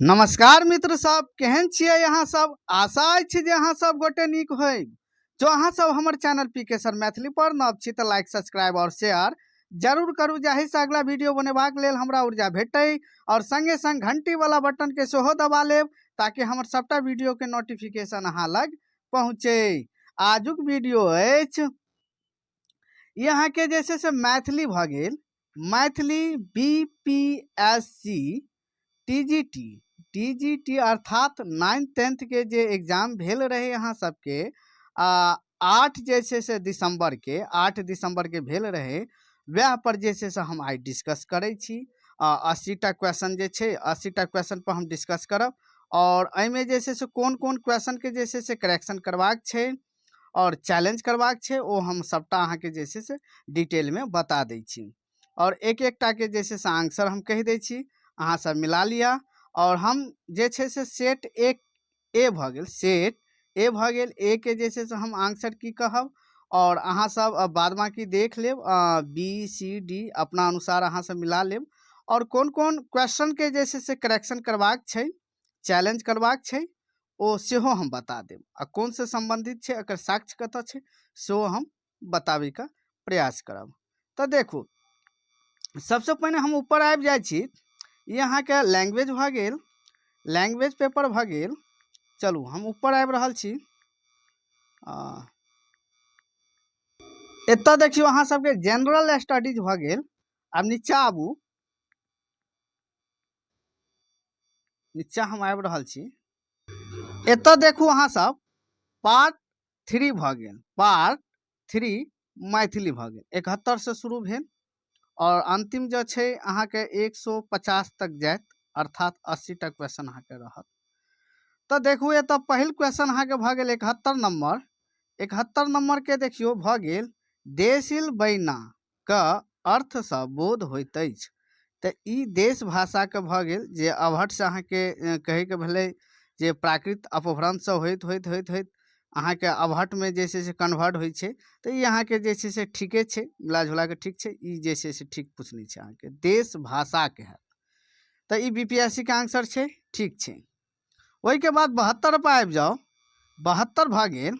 नमस्कार मित्र सब, केहन छियै अहाँ सब? आशा अछि जे अहाँ सब गोटे नीक होइब। जो अहाँ सब हमर चैनल पी के सर मैथिली पर नव छी तऽ लाइक, सब्सक्राइब और शेयर जरूर करू, जाहि से अगला वीडियो बनेबाक लेल हमरा ऊर्जा भेटै। और संगे संग घंटी वाला बटन के सेहो दबा लेब ताकि हमर सबटा वीडियो के नोटिफिकेशन अहाँ लग पहुँचे। आजुक वीडियो अछि ई अहाँके जे छै से मैथिली भऽ गेल, Maithili B P S C T G T, T G T अर्थात नाइन्थ टेंथके जे एग्जाम भेल रहै अहाँ सबके 8 जे छै से दिसम्बरके, 8 दिसम्बरके भेल रहै, वएह पर जे छै से हम आइ डिस्कस करै छी। 80टा क्वेश्चन जे छै, 80टा क्वेश्चन पर हम डिस्कस करब और एहिमे जे छै से कोन कोन क्वेश्चनके जे छै से करेक्शन करबाक छै और चैलेंज करबाक छै, ओ हम सबटा अहाँके जे छै से डिटेलमे बता दै छी और एक एकटाके जे छै से आंसर हम कहि दै छी, अहाँ सब मिला लिअ। और हम जे छै से सेट एक ए भऽ गेल, सेट ए भऽ गेल, ए के जे छै से हम आंसर की कहब और अहाँ सब बाद बाकी देख लेब, बी सी डी अपना अनुसार अहाँ सब मिला लेब। और कोन कोन क्वेश्चनके जे छै से करेक्शन करबाक छै, चैलेंज करबाक छै, ओ सेहो हम बता देब आ कोन से सम्बन्धित छै, एकर साक्ष्य कतऽ छै, सेहो हम बताबैके प्रयास करब। तऽ देखू, सबसँ पहिने हम ऊपर आबि जाइ छी। ई अहाँके लैंग्वेज भऽ गेल, लैंग्वेज पेपर भऽ गेल। चलू हम ऊपर आबि रहल छी। एतऽ देखियौ अहाँ सबके जनरल स्टडीज भऽ गेल। आब नीचा आबू, नीचा हम आबि रहल छी। एतऽ देखू अहाँ सब पार्ट 3 भऽ गेल, पार्ट 3 मैथिली भऽ गेल। 71 से शुरू भेल और अंतिम जे छै अहाँके 150 तक जायत, अर्थात 80टा क्वेश्चन अहाँके रहत। तऽ देखू एतऽ पहिल क्वेश्चन अहाँके भऽ गेल 71 नंबर। 71 नंबर के देखियौ भऽ गेल देसिल बैना क अर्थसँ बोध होइत अछि। तऽ ई देश भाषाके भऽ गेल जे अवहट्ठसँ अहाँके कहैके भेलै जे प्राकृत अपभ्रंशसँ होइत होइत होइत होइत अहाँके अवहट्ठमे जे छै से कन्वर्ट होइ छै। तऽ ई अहाँके जे छै से ठीके छै, मिला जुला कऽ ठीक छै। ई जे छै से ठीक पुछने छै अहाँके देश भाषाके हैत। तऽ ई बी पी एस सी के आंसर छै, ठीक छै। ओहिके बाद 72 पर आबि जाउ। 72 भऽ गेल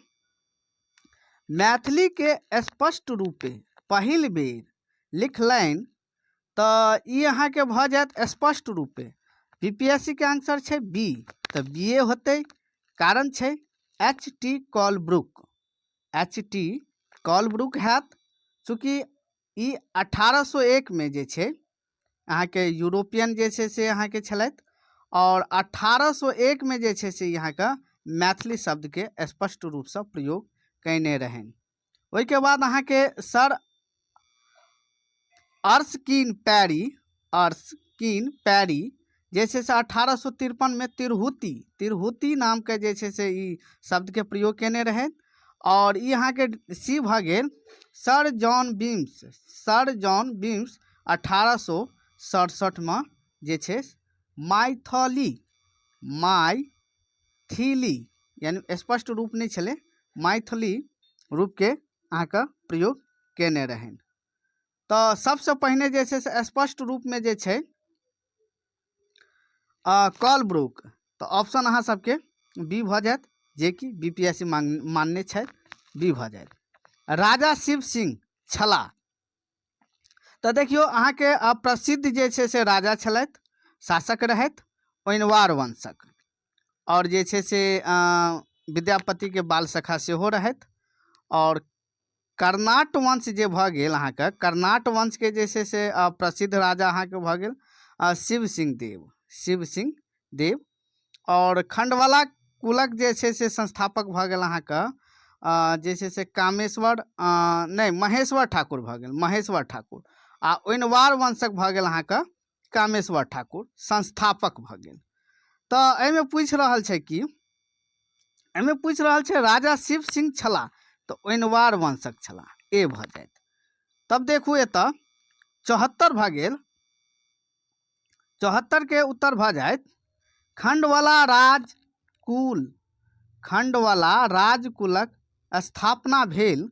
मैथिली के स्पष्ट रूपे पहिल बेर लिखलनि। तऽ ई अहाँके भऽ जायत स्पष्ट रूपे बी पी एस सी के आंसर छै बी, तऽ बी ए होतै। कारण छै H T Colebrooke, H T Colebrooke हैत। चूँकि ई 1801 मे जे छै अहाँके यूरोपियन जे छै से अहाँके छलथि और 1801 मे जे छै से अहाँके मैथिली शब्दके स्पष्ट रूपसँ प्रयोग कयने रहनि। ओहिके बाद अहाँके सर अर्सकिन पैरी, अर्सकिन पैरी जे छै से 1853 मे तिरहुति, तिरहुति नामके जे छै से ई शब्दके प्रयोग कयने रहनि। और ई अहाँके सी भऽ गेल sir John Beames, sir John Beames 1867 मे जे छै माइथली, माइथिली यानी स्पष्ट रूप नहि छलै, मैथिली रूपके अहाँके प्रयोग कयने रहनि। तऽ सबसँ पहिने जे छै से स्पष्ट रूपमे जे छै कॉलब्रुक, तऽ ऑप्शन अहाँ सबके बी भऽ जायत, जेकि बी पी एस सी मानने छथि, बी भऽ जायत। राजा शिव सिंह छलाह। तऽ देखियौ अहाँके प्रसिद्ध जे छै से राजा छलथि, शासक रहथि ओइनवार वंशक, आओर जे छै से विद्यापतिके बाल सखा सेहो रहथि। आओर कर्नाट वंश जे भऽ गेल अहाँके, कर्नाट वंशके जे छै से प्रसिद्ध राजा अहाँके भऽ गेल शिव सिंह देव, शिव सिंह देव। आओर खंडवाला कुलक जे छै से संस्थापक भऽ गेल अहाँके जे छै से कामेश्वर नहि महेश्वर ठाकुर भऽ गेल, महेश्वर ठाकुर। आ ओइनवार वंशक भऽ गेल अहाँके कामेश्वर ठाकुर संस्थापक भऽ गेल। तऽ एहिमे पूछि रहल छै कि, एहिमे पूछि रहल छै राजा शिव सिंह छलाह तऽ ओइनवार वंशक छलाह, ए भऽ जायत। तब देखू एतऽ 74 भऽ गेल, 74 के उत्तर भऽ जायत खंडवाला राजकुल, खंडवाला राजकुलक स्थापना भेल।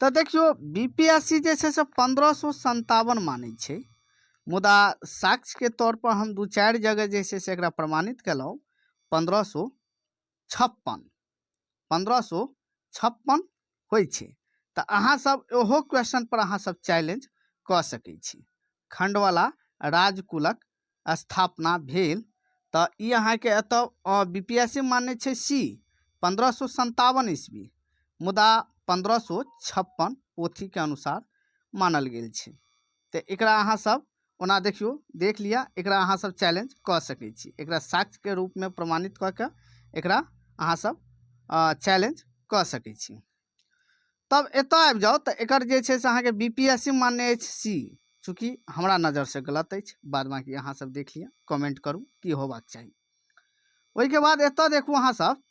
तऽ देखियौ बी पी एस सी जे छै से 1557 मानै छै, मुदा साक्ष्यके तौरपर हम दू चारि जगह जे छै से एकरा प्रमाणित केलहुँ। 1556, 1556 होइ छै। तऽ अहाँसभ ओहो क्वेश्चन पर अहाँसभ चैलेंज कऽ सकै छी। खण्डवला राजकुलक स्थापना भेल तऽ ई अहाँके एतऽ बी पी एस सी मान्य छै सी 1557 ईस्वी, मुदा 1556 पोथीके अनुसार मानल गेल छै। तऽ एकरा अहाँ सब ओना देखियौ, देख लिअ, एकरा अहाँ सब चैलेंज कऽ सकै छी। एकरा साक्ष्यके रूपमे प्रमाणित कऽ के एकरा अहाँ सब चैलेंज कऽ सकै छी। तब एतऽ आबि जाउ तऽ एकर जे छै से अहाँके बी पी एस सी मान्य अछि सी, चूँकि हमरा नजरसँ गलत अछि। बाद बाँकी अहाँ सब देख लिअ, कमेंट करू की होबाक चाही। ओहिके बाद एतऽ देखू अहाँ सब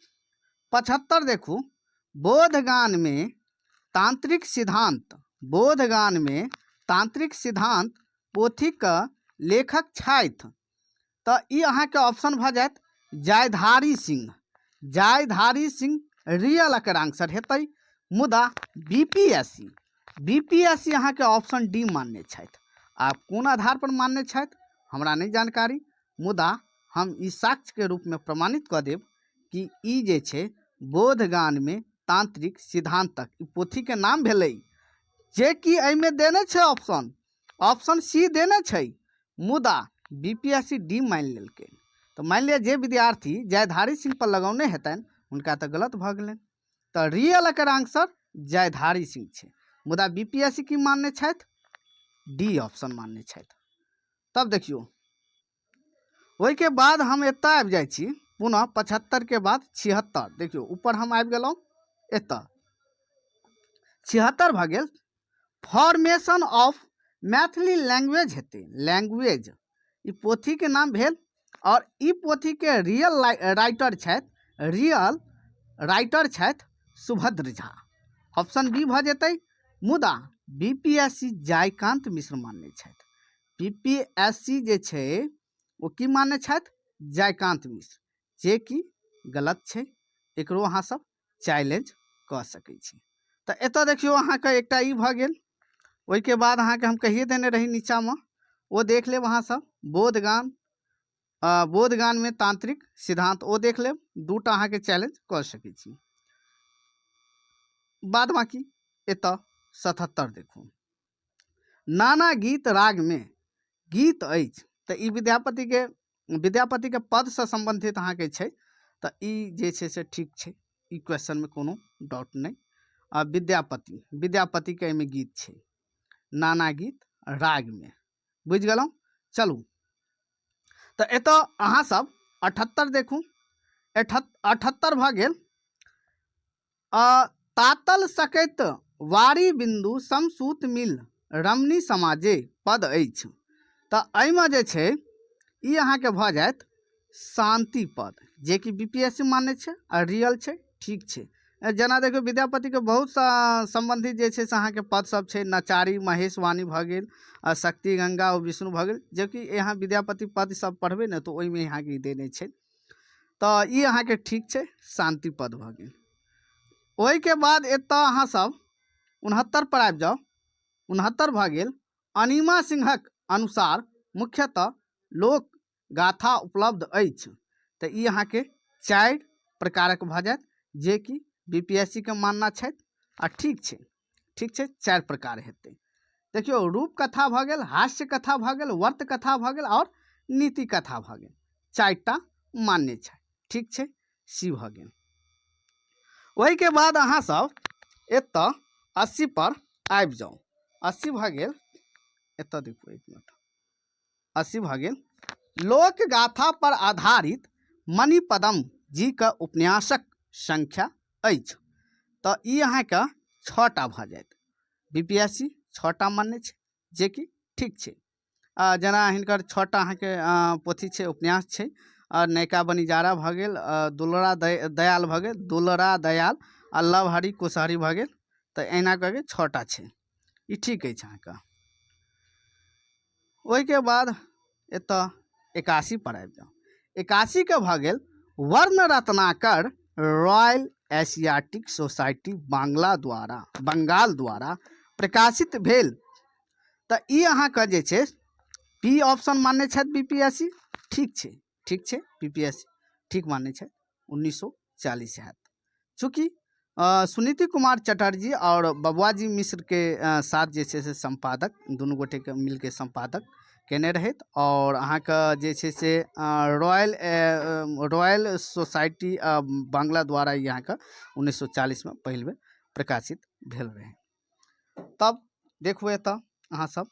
75 देखू, बोधगानमे तांत्रिक सिद्धांत, बोधगानमे तांत्रिक सिद्धांत पोथीक लेखक छथि। तऽ ई अहाँके ऑप्शन भऽ जायत जयधारी सिंह। जयधारी सिंह रियल एकर आंसर हेतै, मुदा B P S C, B P S C अहाँके ऑप्शन डी मानने छथि। आब कोन आधार पर मानने छथि हमरा नहि जानकारी, मुदा हम ई साक्ष्यके रूपमे प्रमाणित कऽ देब कि ई जे छै बोधगानमे तांत्रिक सिद्धांतक ई पोथीके नाम भेलै, जे कि एहिमे देने छै ऑप्शन, ऑप्शन सी देने छै, मुदा बी पी एस सी डी मानि लेलकै। तऽ मानि लिअ जे विद्यार्थी जयधारी सिंह पर लगौने हेतनि हुनका तऽ गलत भऽ गेलनि। तऽ रियल एकर आंसर जयधारी सिंह छै, मुदा बी पी एस सी की मानने छथि? डी ऑप्शन मानने छथि। तब देखियौ ओहिके बाद हम एतऽ आबि जाइ छी पुनः 75के बाद 76। देखियौ ऊपर हम आबि गेलहुँ, एतऽ 76 भऽ गेल। फॉर्मेशन ऑफ मैथिली लैंग्वेज हेतै, लैंग्वेज ई पोथीके नाम भेल और ई पोथीके रियल राइटर छथि, रियल राइटर छथि सुभद्र झा, ऑप्शन बी भऽ जेतै। मुदा B P S C Jaikant Mishra मानने छथि। बी पी एस सी जे छै ओ की मानने छथि? जयकान्त मिश्र, जे कि गलत छै। एकरो अहाँ सब चैलेंज कऽ सकै छी। तऽ एतऽ देखियौ अहाँके एकटा ई भऽ गेल। ओहिके बाद अहाँके हम कहिए देने रही नीचाँमे, ओ देख लेब अहाँ सब, बोधगान, बोधगानमे तांत्रिक सिद्धांत, ओ देख लेब। दूटा अहाँके चैलेंज कऽ सकै छी। बाद बाकी एतऽ 77 देखू, नाना गीत रागमे गीत अछि। तऽ ई विद्यापतिके, विद्यापतिके पदसँ सम्बन्धित अहाँके छै। तऽ ई जे छै से ठीक छै, ई क्वेश्चनमे कोनो डाउट नहि। आ विद्यापति, विद्यापतिके एहिमे गीत छै नाना गीत रागमे, बुझि गेलहुँ। चलू तऽ एतऽ अहाँ सब 78 देखू, 78 भऽ गेल। तातल सकैत वारी बिन्दु समसूत मिल रमणी समाजे पद अछि। तऽ एहिमे जे छै ई अहाँके भऽ जायत शान्ति पद, जेकि बी पी एस सी मान्य छै आ रियल छै, ठीक छै। जेना देखियौ विद्यापतिके बहुत सम्बन्धित जे छै से अहाँके पद सब छै, नचारी महेशवाणी भऽ गेल, आ शक्ति गंगा ओ विष्णु भऽ गेल, जेकि यहाँ विद्यापति पद सब पढ़बै ने तऽ ओहिमे अहाँके ई देने छै। तऽ ई अहाँके ठीक छै, शान्ति पद भऽ गेल। ओहिके बाद एतऽ अहाँ सब 69 पर आबि जाउ। 69 भऽ गेल। अनिमा सिंहक अनुसार मुख्यतः लोक गाथा उपलब्ध अछि। तऽ ई अहाँके 4 प्रकारक भऽ जायत, जेकि बी पी एस सी के मानना छथि आ ठीक छै, ठीक छै, 4 प्रकार हेतै। देखियौ रूप कथा भऽ गेल, हास्य कथा भऽ गेल, वर्त कथा भऽ गेल आओर नीति कथा भऽ गेल, 4टा मान्य छै, ठीक छै, सी भऽ गेल। ओहिके बाद अहाँ सब एतऽ 80 पर आबि जाउ। 80 भऽ गेल। एतऽ देखू एक मिनट, 80 भऽ गेल। लोक गाथा पर आधारित मणिपदम जी के उपन्यासक संख्या अछि। तऽ ई अहाँके 6टा भऽ जायत। बी पी एस सी 6टा मान्य छै, जेकि ठीक छै। जेना हिनकर 6टा अहाँके पोथी छै, उपन्यास छै। नयिका बनिजारा भऽ गेल, दुलरा दयाल भऽ गेल, दुलरा दयाल आ लवहरि कुशहरि भऽ गेल। तऽ एहिना कऽ के 6टा छै, ई ठीक अछि अहाँके। ओहिके बाद एतऽ 81 पर आबि जाउ। 81के भऽ गेल Varna Ratnakar royal Asiatic society Bangla द्वारा, बंगाल द्वारा प्रकाशित भेल। तऽ ई अहाँके जे छै बी ऑप्शन मानने छथि बी पी एस सी, ठीक छै, ठीक छै, बी पी एस सी ठीक मानने छथि, 1940 हैत। चूँकि सुनीति कुमार चटर्जी आओर बबुआजी मिश्रके साथ जे छै से सम्पादक दुनू गोटेके मिलके सम्पादक केने रहथि। आओर अहाँके जे छै से रॉयल रॉयल सोसाइटी बांग्ला द्वारा ई अहाँके 1940मे पहिल बेर प्रकाशित भेल रहै। तब देखू एतऽ अहाँ सब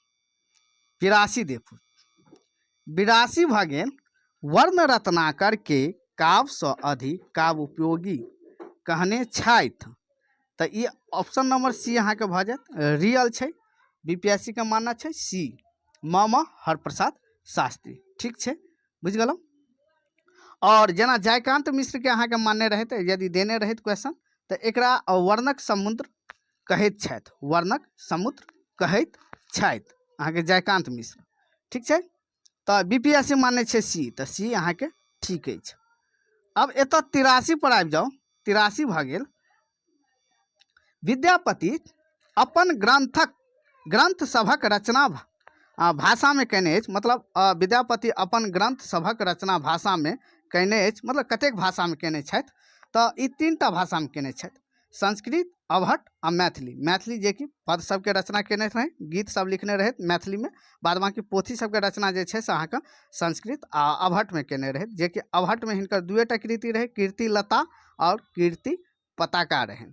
82 देखू, 82 भऽ गेल। वर्ण रत्नाकर के काव्यसँ अधिक काव्य उपयोगी कहने छथि, तऽ ई ऑप्शन नंबर सी अहाँके भऽ जायत, रियल छै। बी पी एस सी के मानना छै सी, म म हरप्रसाद शास्त्री, ठीक छै, बुझि गेलहुँ। आओर जेना जयकान्त मिश्रके अहाँके मानने रहैत, यदि देने रहैत क्वेश्चन, तऽ एकरा वर्णक समुद्र कहैत छथि, वर्णक समुद्र कहैत छथि अहाँके जयकान्त मिश्र, ठीक छै। तऽ बी पी एस सी मानै छै सी, तऽ सी अहाँके ठीक अछि। आब एतऽ 83 पर आबि जाउ, 83 भऽ गेल। विद्यापति अपन ग्रंथ सभक रचना भाषामे कयने अछि, मतलब विद्यापति अपन ग्रंथ सभक रचना भाषामे कयने अछि, मतलब कतेक भाषामे कयने छथि, तऽ ई 3टा भाषामे कयने छथि, संस्कृत, अवहट्ठ आ मैथिली। मैथिली जेकि पद सबके रचना केने रहै, गीत सब लिखने रहथि मैथिलीमे, बाद बाँकी पोथी सबके रचना जे छै से अहाँके संस्कृत आ अवहट्ठमे केने रहथि, जेकि अवहट्ठमे हिनकर 2टा कृति रहै, कीर्ति लता आओर कीर्ति पताका रहनि।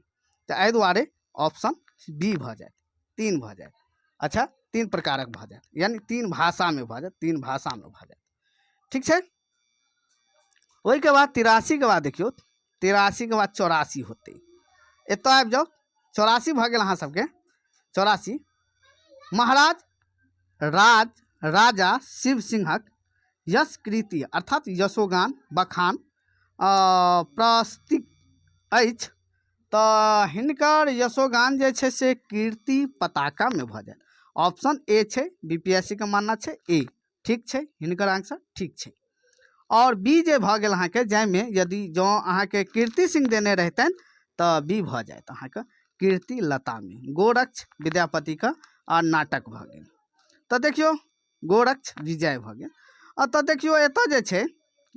तऽ एहि दुआरे ऑप्शन बी भऽ जायत, 3 भऽ जायत। अच्छा, 3 प्रकारक भऽ जायत, यानी 3 भाषामे भऽ जायत, 3 भाषामे भऽ जायत, ठीक छै। ओहिके बाद 83 के बाद देखियौ, 83 के बाद 84 होतै। एतऽ आबि जाउ, 84 भऽ गेल अहाँ सबके। 84 महाराज राजा शिव सिंहक यश कृति अर्थात यशोगान बखान प्रस्तुत अछि, तऽ हिनकर यशोगान जे छै से कीर्ति पताकामे भऽ जायत। ऑप्शन ए छै, बी पी एस सी के मानना छै ए, ठीक छै, हिनकर आंसर ठीक छै। आओर बी जे भऽ गेल अहाँके, जाहिमे यदि जँ अहाँके कीर्ति सिंह देने रहितनि तऽ बी भऽ जायत अहाँके कीर्ति लतामे, गोरक्ष विद्यापतिके आ नाटक भऽ गेल। तऽ देखियौ गोरक्ष विजय भऽ गेल। आ तऽ देखियौ एतऽ जे छै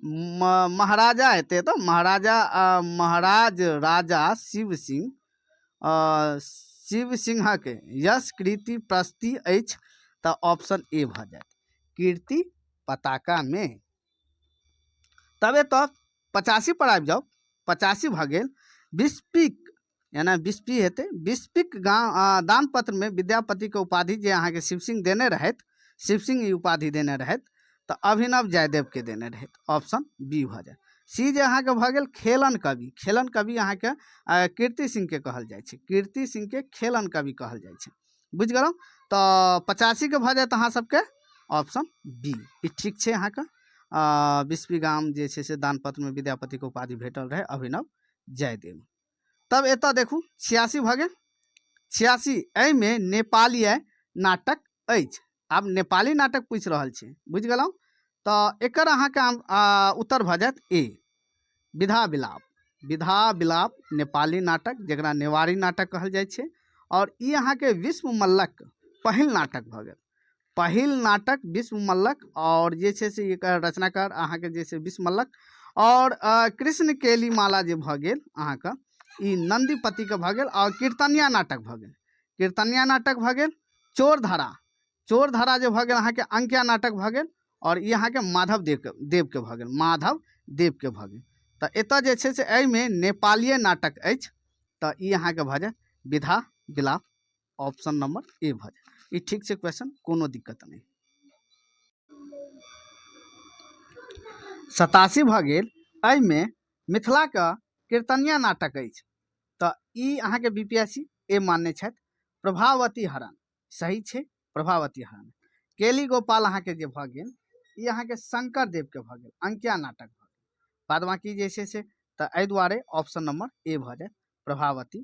महाराजा एतै, तऽ महाराज राजा शिव सिंह, शिव सिंहक यश कृति प्रस्ति अछि, तऽ ऑप्शन ए भऽ जायत कीर्ति पताकामे। तबे तऽ 85 पर आबि जाउ, 85 भऽ गेल। बिस्पीक, यानी बिस्पी हेतै, बिस्पीक दानपत्रमे विद्यापतिके उपाधि जे अहाँके शिवसिंह देने रहथि, शिवसिंह ई उपाधि देने रहथि, तऽ अभिनव जयदेवके देने रहथि, ऑप्शन बी भऽ जायत। सी जे अहाँके भऽ गेल खेलन कवि, खेलन कवि अहाँके कीर्ति सिंहके कहल जाइ छै, कीर्ति सिंहके खेलन कवि कहल जाइ छै, बुझि गेलहुँ। तऽ 85के भऽ जायत अहाँ सबके ऑप्शन बी, ई ठीक छै अहाँके। बिस्पी गाम जे छै से दानपत्रमे विद्यापतिके उपाधि भेटल रहै अभिनव जयदेव। तब एतऽ देखू 86 भऽ गेल। 86 एहिमे नेपालीय नाटक अछि, आब नेपाली नाटक पूछि रहल छै, बुझि गेलहुँ। तऽ एकर अहाँके उत्तर भऽ जायत ए, विधा विलाप। विधा विलाप नेपाली नाटक, जकरा नेवारी नाटक कहल जाइ छै, आओर ई अहाँके विश्व मल्लक पहिल नाटक भऽ गेल, पहिल नाटक विश्व मल्लक। आओर जे छै से एकर रचनाकार अहाँके जे छै विश्व मल्लक। आओर कृष्ण केली माला जे भऽ गेल अहाँके, ई नन्दीपतिके भऽ गेल। आओर कीर्तनिया नाटक भऽ गेल, कीर्तनिया नाटक भऽ गेल। चोरधारा, चोरधारा जे भऽ गेल अहाँके अंकिया नाटक भऽ गेल। आओर ई अहाँके माधव देवके भऽ गेल, माधव देवके भऽ गेल। तऽ एतऽ जे छै से एहिमे नेपालीय नाटक अछि, तऽ ई अहाँके भऽ जायत विधा विलाप, ऑप्शन नंबर ए भऽ जायत। ई ठीक छै क्वेश्चन, कोनो दिक्कत नहि। 87 भऽ गेल। एहिमे मिथिलाके कीर्तनिया नाटक अछि, तऽ ई अहाँके बी पी एस सी ए मानने छथि। प्रभावती हरण सही छै, प्रभावती हरण। केली गोपाल अहाँके जे भऽ गेल, ई अहाँके शंकर देवके भऽ गेल, अंकिया नाटक भऽ गेल। बाद बाँकी जे छै से तऽ एहि दुआरे ऑप्शन नंबर ए भऽ जायत, प्रभावती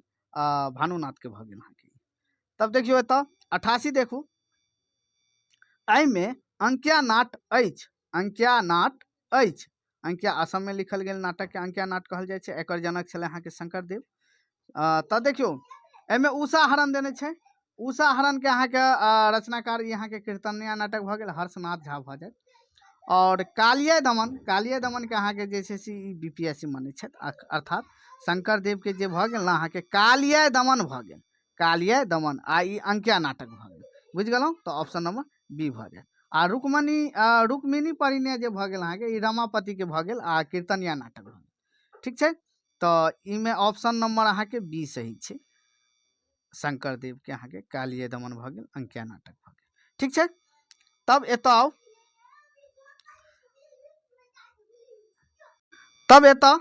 भानुनाथके भऽ गेल अहाँके। तब देखियौ एतऽ 88 देखू, एहिमे अंकिया नाट अछि, अंकिया नाट अछि। अंकिया असममे लिखल गेल नाटकके अंकिया नाट कहल जाइ छै, एकर जनक छलै अहाँके शंकरदेव। तऽ देखियौ एहिमे उषा हरण देने छै, उषा हरणके अहाँके रचनाकार ई अहाँके कीर्तनिया नाटक भऽ गेल हर्षनाथ झा भऽ जायत। आओर कालिय दमन, कालिय दमनके अहाँके जे छै से ई बी पी एस सी मानै छथि, अर्थात शंकर देवके जे भऽ गेल ने अहाँके कालिय दमन भऽ गेल, कालिय दमन, आ ई अंकिया नाटक भऽ गेल। बुझि गेलहुँ? तऽ ऑप्शन नंबर बी भऽ जायत। आ रुक्मणी, रुक्मिणी परिणय जे भऽ गेल अहाँके ई रमापतिके भऽ गेल आ कीर्तनिया नाटक भऽ गेल। ठीक छै, तऽ ईमे ऑप्शन नंबर अहाँके बी सही छै। शंकर देवके अहाँके कालिय दमन भऽ गेल, अंकिया नाटक भऽ गेल। ठीक छै, तब एतऽ आउ, तब एतऽ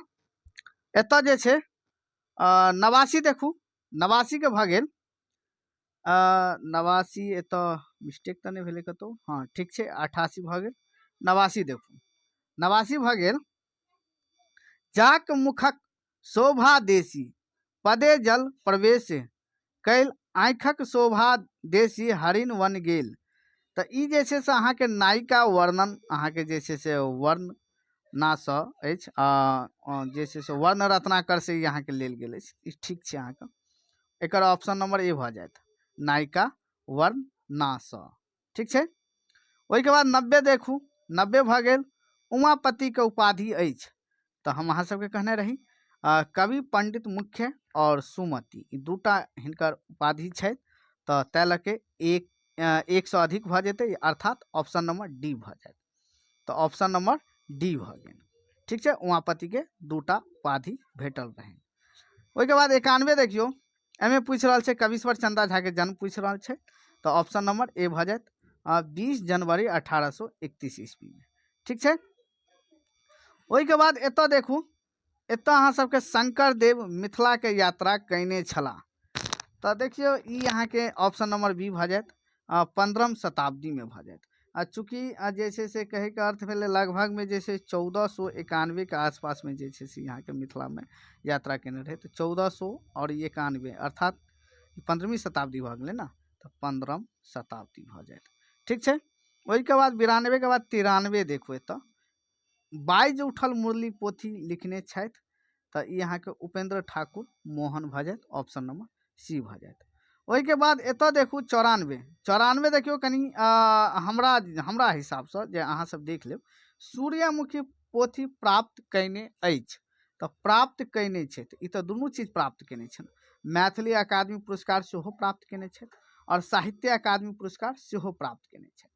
एतऽ जे छै 89 देखू, 89के भऽ गेल, 89 एतऽ मिस्टेक तऽ नहि भेलै कतहु, हँ ठीक छै, 88 भऽ गेल। 89 देखू, 89 भऽ गेल। जाक मुखक शोभा देसी पदे जल प्रवेश कैल, आँखिक शोभा देसी हरिण वन गेल। तऽ ई जे छै से अहाँके नायिका वर्णन अहाँके जे छै से वर्णनासँ अछि, जे छै से वर्ण रत्नाकर से ई अहाँके लेल गेल अछि। ई ठीक छै अहाँके, एकर ऑप्शन नंबर ए भऽ जायत, नायिका वर्णनासँ। ठीक छै, ओहिके बाद 90 देखू, 90 भऽ गेल। उमापतिके उपाधि अछि, तऽ हम अहाँ सबके कहने रही कवि पंडित मुख्य और सुमति, ई दूटा हिनकर उपाधि छै, तऽ ताहि लऽ के एकसँ अधिक भऽ जेतै, अर्थात ऑप्शन नंबर डी भऽ जायत। तऽ ऑप्शन नंबर डी भऽ गेल। ठीक छै, उमापतिके दूटा उपाधि भेटल रहनि। ओहिके बाद 91 देखियौ, एहिमे पूछि रहल छै कवीश्वर चंदा झाके जन्म पूछि रहल छै, तऽ ऑप्शन नंबर ए भऽ जायत, 20 जनवरी 1831 ईस्वीमे। ठीक छै, ओहिके बाद एतऽ देखू, एतऽ अहाँ सबके शंकर देव मिथिलाके यात्रा कयने छलाह, तऽ देखियौ ई अहाँके ऑप्शन नंबर बी भऽ जायत, 15 शताब्दीमे भऽ जायत। आ चूँकि जे छै से कहैके अर्थ भेलै लगभगमे जे छै 1491के आसपासमे जे छै से अहाँके मिथिलामे यात्रा केने रहै, तऽ 1400 आओर 91 अर्थात 15वीं शताब्दी भऽ गेलै ने, तऽ 15 शताब्दी भऽ जायत। ठीक छै, ओहिके बाद 92 के बाद 93 देखू, एतऽ बाजि उठल मुरली पोथी लिखने छथि, तऽ ई अहाँके उपेंद्र ठाकुर मोहन भऽ जायत, ऑप्शन नंबर सी भऽ जायत। ओहिके बाद एतऽ देखू 94, 94 देखियौ कनि, हमरा हिसाबसँ जे अहाँ सब देख लेब, सूर्यमुखी पोथी प्राप्त कयने अछि, तऽ प्राप्त कयने छथि, ई तऽ दुनू चीज प्राप्त कयने छनि, मैथिली अकादमी पुरस्कार सेहो प्राप्त कयने छथि आओर साहित्य अकादमी पुरस्कार सेहो प्राप्त कयने छथि।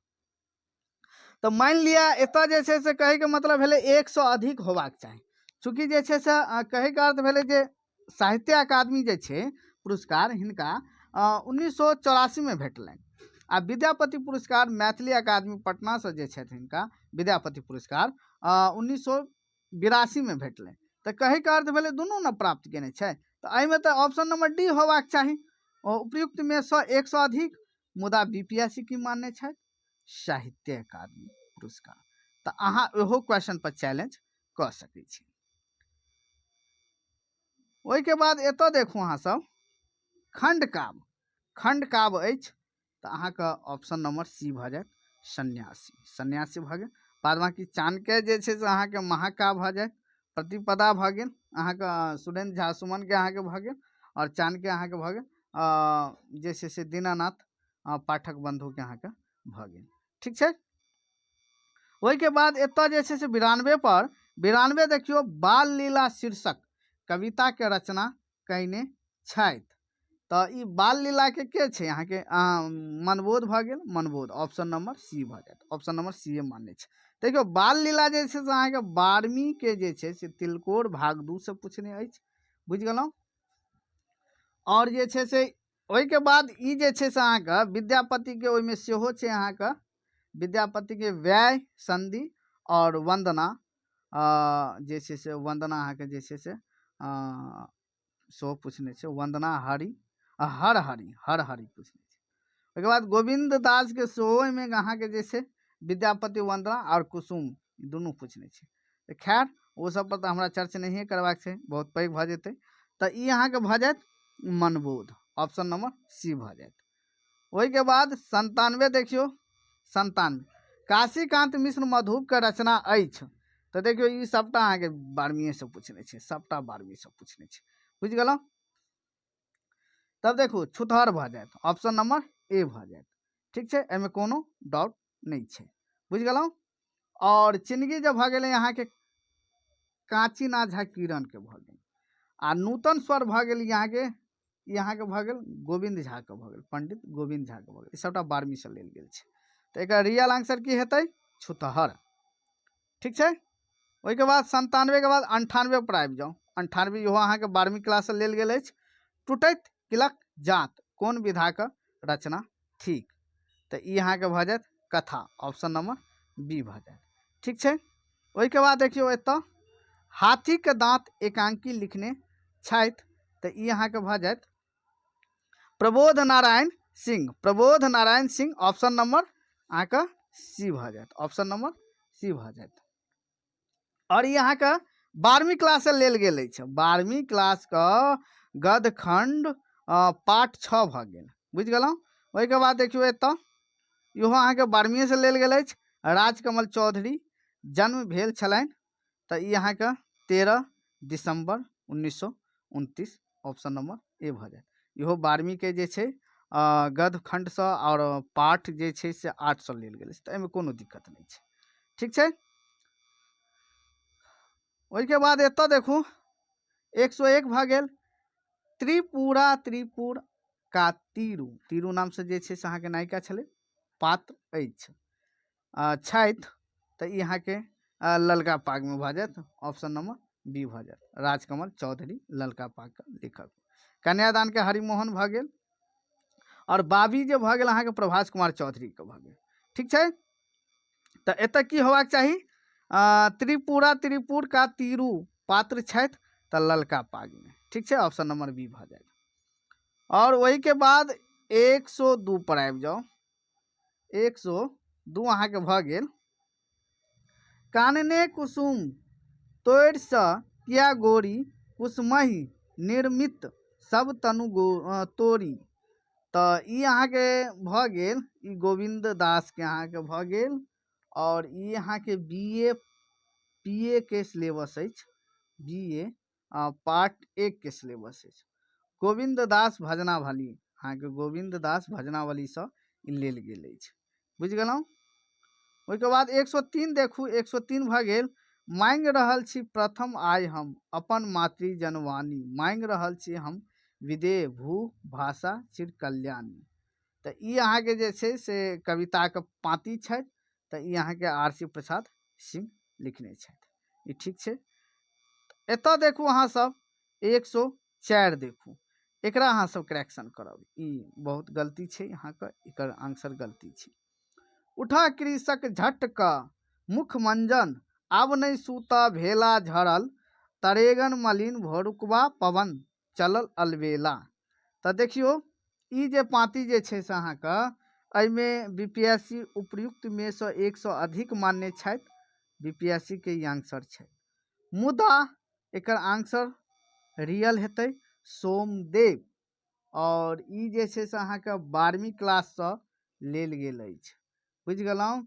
तऽ मानि लिअ एतऽ जे छै से कहैके मतलब भेलै 100 अधिक होबाक चाही, चूँकि जे छै से कहैके अर्थ भेलै जे साहित्य अकादमी जे छै पुरस्कार हिनका 1984मे भेटलनि, आ विद्यापति पुरस्कार मैथिली अकादमी पटनासँ जे छथि हिनका विद्यापति पुरस्कार 1982मे भेटलनि। तऽ कहैके अर्थ भेलै दुनू ने प्राप्त केने छै, तऽ एहिमे तऽ ऑप्शन नंबर डी होबाक चाही, उपयुक्तमे सँ 100 अधिक, मुदा बी पी एस सी की मानने छथि साहित्य अकादमी पुरस्कार। तऽ अहाँ ओहो क्वेश्चन पर चैलेंज कऽ सकै छी। ओहिके बाद एतऽ देखू अहाँ सब खंडकाव्य, खंडकाव्य अछि तऽ अहाँके ऑप्शन नंबर सी भऽ जायत, सन्यासी, सन्यासी भऽ गेल। बाद बाकी चाणक्य जे छै से अहाँके महाकाव्य भऽ जायत, प्रतिपदा भऽ गेल अहाँके सुरेन्द्र झा सुमनके अहाँके भऽ गेल, आओर चाणक्य अहाँके भऽ गेल जे छै से दीनानाथ पाठक बंधुके अहाँके भऽ गेल। ठीक छै, ओहिके बाद एतऽ जे छै से 92 पर, 92 देखियौ बाल लीला शीर्षक कविताके रचना कयने छथि, तऽ ई बाल लीलाके के छै अहाँके मनबोध भऽ गेल, मनबोध ऑप्शन नंबर सी भऽ जायत, ऑप्शन नंबर सी ए मान्य छै। देखियौ बाल लीला जे छै से अहाँके 12वीं के जे छै से तिलकोर भाग 2 से पूछने अछि, बुझि गेलहुँ। आओर जे छै से ओहिके बाद ई जे छै से अहाँके विद्यापतिके ओहिमे सेहो छै अहाँके विद्यापतिके व्यय संधि आओर वन्दना, जे छै से वन्दना अहाँके जे छै से सेहो पूछने छै, वन्दना हरि, हर हरि, हर हरि पूछने छै। ओहिके बाद गोविन्द दासके सेहो ओहिमे अहाँके जे छै विद्यापति वन्दना आओर कुसुम दुनू पूछने छै। तऽ खैर ओ सब पर तऽ हमरा चर्च नहिए करबाक छै, बहुत पैघ भऽ जेतै। तऽ ई अहाँके भऽ जायत मनबोध, ऑप्शन नंबर सी भऽ जायत। ओहिके बाद 97 देखियौ, 97 काशीकांत मिश्र मधुपके रचना अछि, तऽ देखियौ ई सबटा अहाँके 12वींसँ पूछने छै, सबटा 12वींसँ पूछने छै, बुझि गेलहुँ। तब देखू छुतहर भऽ जायत, ऑप्शन नंबर ए भऽ जायत। ठीक छै, एहिमे कोनो डाउट नहि छै, बुझि गेलहुँ। आओर चिनगी जे भऽ गेलै अहाँके कांचीनाथ झा किरणके भऽ गेल, आ नूतन स्वर भऽ गेल अहाँके, ई अहाँके भऽ गेल गोविन्द झाके भऽ गेल, पंडित गोविन्द झाके भऽ गेल। ई सबटा 12वींसँ लेल गेल छै। तऽ एकर रियल आंसर की हेतै? छुतहर। ठीक छै, ओहिके बाद 97 के बाद 98 पर आबि जाउ। 98 इहो अहाँके 12वीं क्लाससँ लेल गेल अछि। टूटैत किलक जात कोन विधाके रचना थिक? तऽ ई अहाँके भऽ जायत कथा, ऑप्शन नंबर बी भऽ जायत। ठीक छै, ओहिके बाद देखियौ एतऽ हाथीके दाँत एकांकी लिखने छथि, तऽ ई अहाँके भऽ जायत प्रबोध नारायण सिंह। प्रबोध नारायण सिंह ऑप्शन नंबर अहाँके सी भऽ जायत, ऑप्शन नंबर सी भऽ जायत। आओर ई अहाँके 12वीं क्लाससँ लेल गेल अछि, 12वीं क्लासके गदखंड पाठ 6 भऽ गेल, बुझि गेलहुँ। ओहिके बाद देखियौ एतऽ इहो अहाँके 12वींसँ लेल गेल अछि। राजकमल चौधरी जन्म भेल छलनि, तऽ ई अहाँके 13 दिसम्बर 1929, ऑप्शन नंबर ए भऽ जायत। इहो 12वींके जे छै गदखंडसँ आओर पाठ जे छै से 8 सँ लेल गेल अछि, तऽ एहिमे कोनो दिक्कत नहि छै। ठीक छै, ओहिके बाद एतऽ देखू 101 भऽ गेल। त्रिपुरा त्रिपुर का तीरू, तीरू नामसँ जे छै से अहाँके नायिका छलै, पात्र अछि छथि, तऽ ई अहाँके ललका पागमे भऽ जायत, ऑप्शन नंबर बी भऽ जायत। राजकमल चौधरी ललका पागके लेखक। कन्यादानके हरिमोहन भऽ गेल, आओर बाबी जे भऽ गेल अहाँके प्रभास कुमार चौधरीके भऽ गेल। ठीक छै, तऽ एतऽ की होबाक चाही? त्रिपुरा त्रिपुर का तीरू पात्र छथि, तऽ ललका पागमे। ठीक छै, ऑप्शन नंबर बी भऽ जायत। आओर ओहिके बाद 102 पर आबि जाउ। 102 अहाँके भऽ गेल। कानने कुसुम तोड़िसँ किया गोरी कुसुमहि निर्मित सब तनु गो तोरी, तऽ ई अहाँके भऽ गेल, ई गोविन्द दासके अहाँके भऽ गेल। आओर ई अहाँके बी ए पी ए के सिलेबस अछि, बी ए पार्ट 1 के सिलेबस अछि। गोविन्द दास भजनावली, अहाँके गोविन्द दास भजनावलीसँ ई लेल गेल अछि, बुझि गेलहुँ। ओहिके बाद 103 देखू, 103 भऽ गेल। माँगि रहल छी प्रथम आइ हम अपन मातृ जनवाणी, माँगि रहल छी हम विदेह भू भाषा चिर कल्याणी, तऽ ई अहाँके जे छै से कविताके पाँति छथि, तऽ ई अहाँके आर सी प्रसाद सिंह लिखने छथि। ई ठीक छै। एतऽ देखू अहाँ सब 104 देखू, एकरा अहाँ सब करेक्शन करब, ई बहुत गलती छै अहाँके, एकर आंसर गलती छै। उठा कृषक झट क मुख मंजन, आब नहि सूत भेला झड़ल, तरेगन मलिन भोरुकबा पवन चलल अलबेला। तऽ देखियौ ई जे पाँति जे छै से अहाँके एहिमे बी पी एस सी उपयुक्तमे सँ 1 सँ अधिक मान्य छथि, बी पी एस सी के ई आंसर छै, मुदा एकर आंसर रियल हेतै सोमदेव। आओर ई जे छै से अहाँके 12वीं क्लाससँ लेल गेल अछि, बुझि गेलहुँ।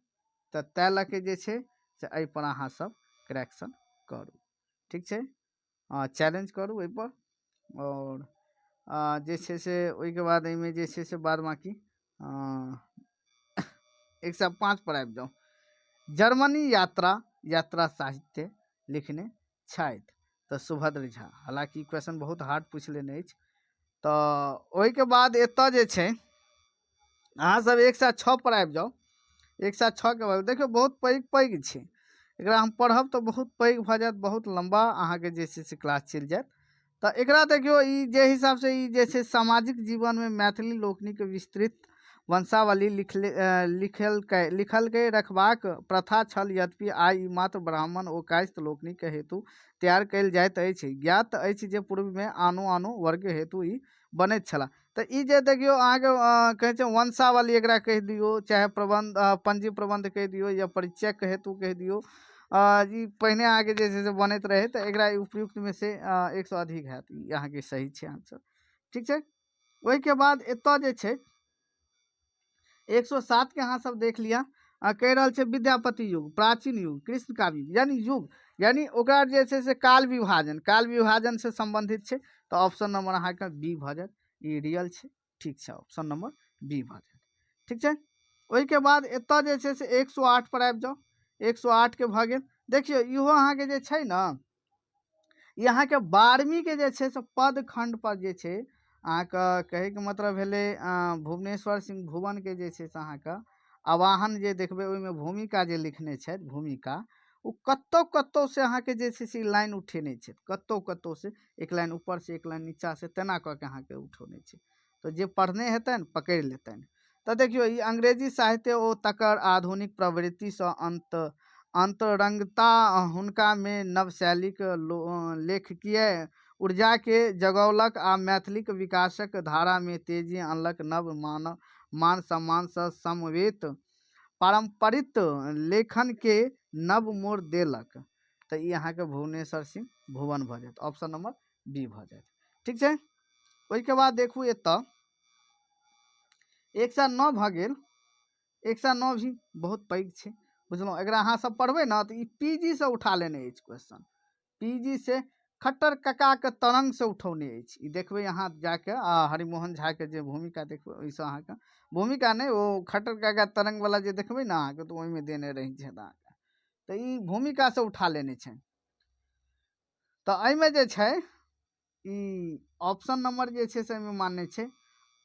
तऽ ताहि लऽ के जे छै से एहिपर अहाँ सब करेक्शन करू। ठीक छै, चैलेंज करू एहिपर। आओर जे छै से ओहिके बाद एहिमे जे छै से बाद बाँकी 105 पर आबि जाउ। जर्मनी यात्रा यात्रा साहित्य लिखने छथि, तऽ सुभद्र झा। हालाँकि ई क्वेश्चन बहुत हार्ड पूछि लेने अछि। तऽ ओहिके बाद एतऽ जे छै अहाँ सब 106 पर आबि जाउ। 106 के बाद देखियौ बहुत पैघ पैघ छै, एकरा हम पढ़ब तऽ बहुत पैघ भऽ जायत, बहुत लम्बा अहाँके जे छै से क्लास चलि जायत। तऽ एकरा देखियौ ई जे हिसाबसँ ई जे छै सामाजिक जीवनमे मैथिली लोकनिक विस्तृत वंशावली लिखलकै रखबाक प्रथा छल, यद्यपि आइ ई मात्र ब्राह्मण ओ कायस्थ लोकनिक हेतु तैयार कयल जाइत अछि। ज्ञात अछि जे पूर्वमे आनो आनो वर्ग हेतु ई बनैत छलाह। तऽ ई जे देखियौ अहाँके कहै छै वंशावली, एकरा कहि दियौ चाहे प्रबन्ध पंजी प्रबन्ध कहि दियौ या परिचयके हेतु कहि दियौ, ई पहिने अहाँके जे छै से बनैत रहै, तऽ एकरा उपयुक्तमे से 100 अधिक हैत, ई अहाँके सही छै आंसर। ठीक छै, ओहिके बाद एतऽ जे छै 107 के अहाँ सब देख लिअ। कहि रहल छै विद्यापति युग, प्राचीन युग, कृष्ण काव्य यानी युग, यानी ओकरा जे छै से काल विभाजन, काल विभाजन से सम्बन्धित छै, तऽ ऑप्शन नंबर अहाँके बी भऽ जायत। ई रियल छै। ठीक छै, ऑप्शन नंबर बी भऽ जायत। ठीक छै, ओहिके बाद एतऽ जे छै से 108 पर आबि जाउ। 108 के भऽ गेल। देखियौ इहो अहाँके जे छै ने, ई अहाँके 12वीं के जे छै से पद खंड पर जे छै अहाँके कहैके मतलब भेलै भुवनेश्वर सिंह भुवन के जे छै से अहाँके आवाहन जे देखबै ओहिमे भूमिका जे लिखने छथि, भूमिका ओ कतौ कतौ से अहाँके जे छै से लाइन उठेने छथि, कतौ कतौ से एक लाइन ऊपर से एक लाइन नीचा से तेना कऽ के अहाँके उठौने छै। तऽ जे पढ़ने हेतनि पकड़ि लेतनि। तऽ देखियौ ई अंग्रेजी साहित्य ओ तकर आधुनिक प्रवृत्तिसँ अन्तरंगता हुनकामे नव शैलीक लेखकीय ऊर्जाके जगौलक आ मैथिलीक विकासक धारामे तेजी अनलक। नव मान सम्मानसँ समवेत पारम्परिक लेखनके नव मोड़ देलक। तऽ ई अहाँके भुवनेश्वर सिंह भुवन भऽ जायत, ऑप्शन नंबर बी भऽ जायत। ठीक छै, ओहिके बाद देखू एतऽ 109 भऽ गेल। 109 भी बहुत पैघ छै, बुझलहुँ। एकरा अहाँ सब पढ़बै ने तऽ ई पी जी से उठा लेने अछि क्वेश्चन, पी जी से खट्टर ककाके तरंगसँ उठौने अछि। ई देखबै अहाँ जाके, आ हरिमोहन झाके जे भूमिका देखबै ओहिसँ अहाँके भूमिका नहि, ओ खट्टर काका तरंगवला जे देखबै ने अहाँके, तऽ ओहिमे देने रहै छै अहाँके। तऽ ई भूमिकासँ उठा लेने छै। तऽ एहिमे जे छै ई ऑप्शन नंबर जे छै से एहिमे मान्य छै,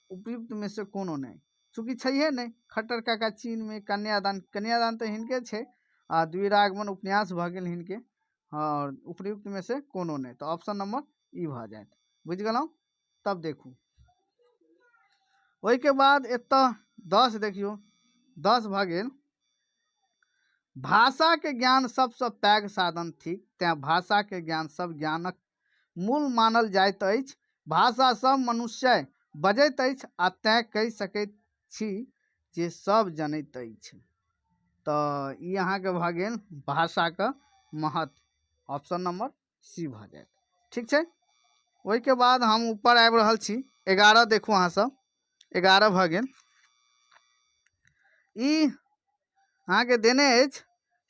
उपयुक्तमे से कोनो नहि, चूँकि छैहे नहि। खट्टर काका चीनमे कन्यादान, कन्यादान तऽ हिनके छै, आ द्विरागमन उपन्यास भऽ गेल हिनके, आओर उपयुक्तमे से कोनो नहि, तऽ ऑप्शन नंबर ई भऽ जायत। बुझि गेलहुँ? तब देखू ओहिके बाद एतऽ 10 देखियौ, 10 भऽ गेल। भाषाके ज्ञान सबसँ पैघ साधन थिक, तेँ भाषाके ज्ञान सब ज्ञानक मूल मानल जाइत अछि। भाषा सब मनुष्य बजैत अछि आ तेँ कहि सकैत छी जे सब जनैत अछि। तऽ ई अहाँके भऽ गेल भाषाके महत्व, ऑप्शन नंबर सी भऽ जायत। ठीक छै, ओहिके बाद हम ऊपर आबि रहल छी। 11 देखू अहाँ सब, 11 भऽ गेल। ई अहाँके देने अछि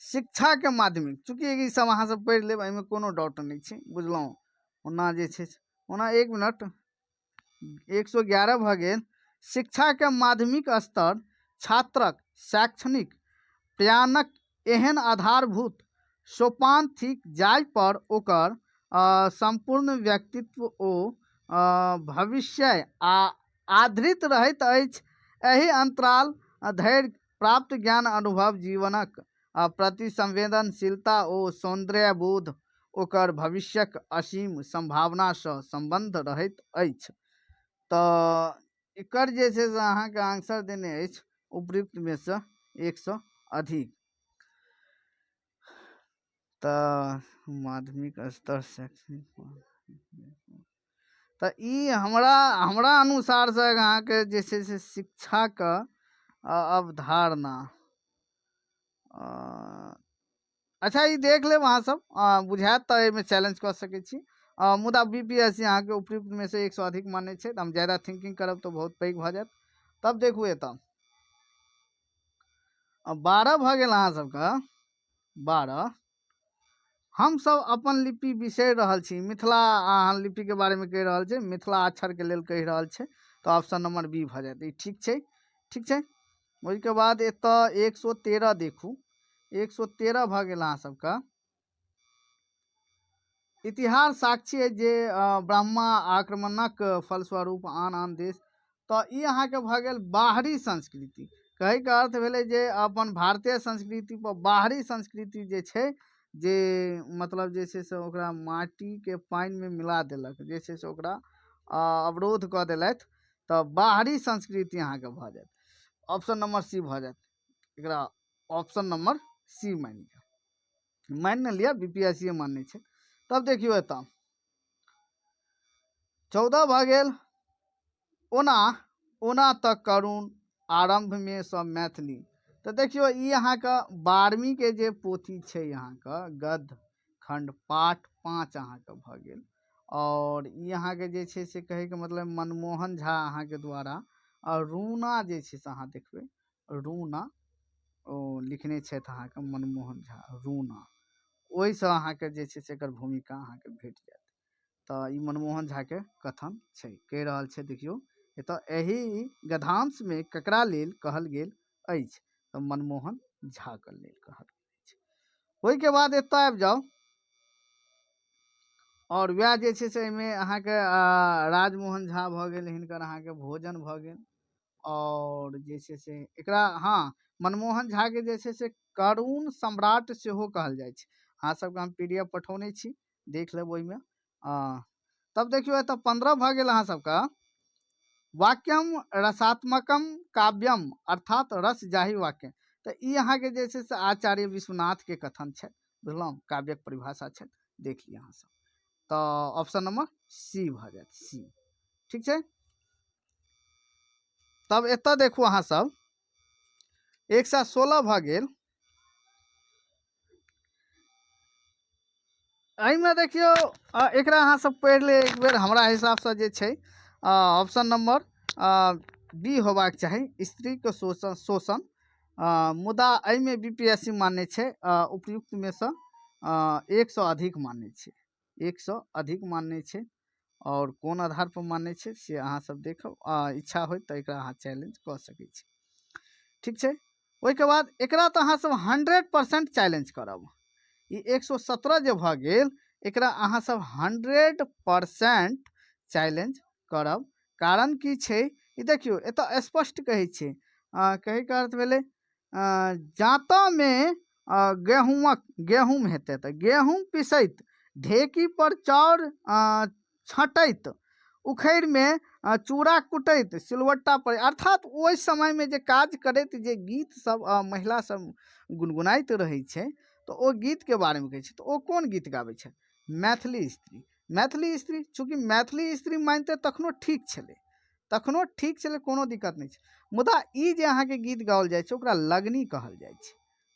शिक्षाके माध्यमिक, चूँकि ई सब अहाँ सब पढ़ि लेब, एहिमे कोनो डाउट नहि छै, बुझलहुँ। ओना जे छै, ओना एक मिनट, 111 भऽ गेल। शिक्षाके माध्यमिक स्तर छात्रक शैक्षणिक प्रयाणक एहन आधारभूत सोपान थिक जाहि पर ओकर सम्पूर्ण व्यक्तित्व ओ भविष्य आधारित रहैत अछि। एहि अंतराल धरि प्राप्त ज्ञान, अनुभव, जीवनक प्रति संवेदनशीलता ओ सौन्दर्यबोध ओकर भविष्यक असीम संभावनासँ सम्बन्ध रहैत अछि। तऽ एकर जे छै से अहाँके आंसर देने अछि उपयुक्तमे सँ 100 अधिक। तऽ माध्यमिक स्तर शैक्षणिक, तऽ ई हमरा अनुसारसँ अहाँके जे छै से शिक्षाके अवधारणा, अच्छा ई देख लेब अहाँ सब, बुझायत तऽ एहिमे चैलेंज कऽ सकै छी। मुदा बी पी एस सी अहाँके उपयुक्तमे से 100 अधिक मानै छै, तऽ हम ज्यादा थिंकिंग करब तऽ बहुत पैघ भऽ जायत। तब देखू एतऽ 12 भऽ गेल अहाँ सबके। 12 हमसब अपन लिपि बिसरि रहल छी, मिथिला अहाँ लिपिके बारेमे कहि रहल छै, मिथिला अक्षरके लेल कहि रहल छै, तऽ ऑप्शन नंबर बी भऽ जायत। ई ठीक छै। ठीक छै, ओहिके बाद एतऽ 113 देखू, 113 भऽ गेल अहाँ सबके। इतिहास साक्षी अछि जे ब्राह्मण आक्रमणक फलस्वरूप आन आन देश, तऽ ई अहाँके भऽ गेल बाहरी संस्कृति। कहैके अर्थ भेलै जे अपन भारतीय संस्कृति पर बाहरी संस्कृति जे छै, जे मतलब जे छै से ओकरा माटिके पानिमे मिला देलक, जे छै से ओकरा अवरोध कऽ देलथि, तऽ बाहरी संस्कृति अहाँके भऽ जायत। ऑप्शन नंबर सी भऽ जायत। एकरा ऑप्शन नंबर सी मानि लिअ, मानि ने लिअ, बी पी एस सी मानै छै। तब देखियौ एतऽ 14 भऽ गेल। ओना तऽ करुण आरम्भमे सँ मैथिली, तऽ देखियौ ई अहाँके 12वीं के जे पोथी छै अहाँके गद्य खंड पाठ 5 अहाँके भऽ गेल। आओर ई अहाँके जे छै से कहैके मतलब मनमोहन झा अहाँके द्वारा, आओर रूना जे छै से अहाँ देखबै, रूना ओ लिखने छथि अहाँके मनमोहन झा रूना, ओहिसँ अहाँके जे छै से एकर भूमिका अहाँके भेट जायत। तऽ ई मनमोहन झाके कथन छै। कहि रहल छै, देखियौ एतऽ एहि गद्यांशमे ककरा लेल कहल गेल अछि? तऽ मनमोहन झाके लेल कहल गेल अछि। ओहिके बाद एतऽ आबि जाउ आओर वएह जे छै से एहिमे अहाँके राजमोहन झा भऽ गेल, हिनकर अहाँके भोजन भऽ गेल। आओर जे छै से एकरा, हँ, मनमोहन झाके जे छै से करुण सम्राट सेहो कहल जाइ छै। अहाँ सबके हम PDF पठौने छी, देख लेब ओहिमे। तब देखियौ एतऽ 15 भऽ गेल अहाँ सबके। वाक्यम रसात्मकम काव्यम, अर्थात रस जाहि वाक्य। तऽ ई अहाँके जे छै से आचार्य विश्वनाथ के कथन छै, बुझलहुँ? काव्यक परिभाषा छै, देख लिअ अहाँ सब। तऽ ऑप्शन नंबर सी भऽ जायत, सी। ठीक छै। तब एतऽ देखू अहाँ सब 116 भऽ गेल। एहिमे देखियौ एकरा अहाँ सब पढ़ि ले एक बेर। हमरा हिसाबसँ जे छै ऑप्शन नंबर बी होबाक चाही, स्त्रीके शोषण। मुदा एहिमे BPSC मान्य छै, उपयुक्तमे सँ 100 अधिक मान्य छै, 100 अधिक मान्य छै। आओर कोन आधार पर मान्य छै से अहाँ सब देखब, इच्छा होय तऽ एकरा अहाँ चैलेंज कऽ सकै छी। ठीक छै। ओहिके बाद एकरा तऽ अहाँ सब 100% चैलेंज करब। ई 117 जे भऽ गेल एकरा अहाँ सब 100% चैलेंज करब। कारण की छै ई देखियौ एतऽ स्पष्ट कहै छै, कहैके अर्थ भेलै, जाँतामे गेहूँ हेतै तऽ गेहूँ पिसैत, ढेकी पर चाउर छँटैत, उखड़िमे चूड़ा कुटैत, सिलवट्टा पर, अर्थात ओहि समयमे जे काज करैत जे गीत सब महिला सब गुनगुनाइत रहै छै तऽ ओ गीतके बारेमे कहै छै। तऽ ओ कोन गीत गाबै छै? मैथिली स्त्री। मैथिली स्त्री, चूँकि मैथिली स्त्री मानिते तखनो ठीक छलै, तखनो ठीक छलै, कोनो दिक्कत नहि छै। मुदा ई जे अहाँके गीत गाओल जाइ छै ओकरा लगनी कहल जाइ छै,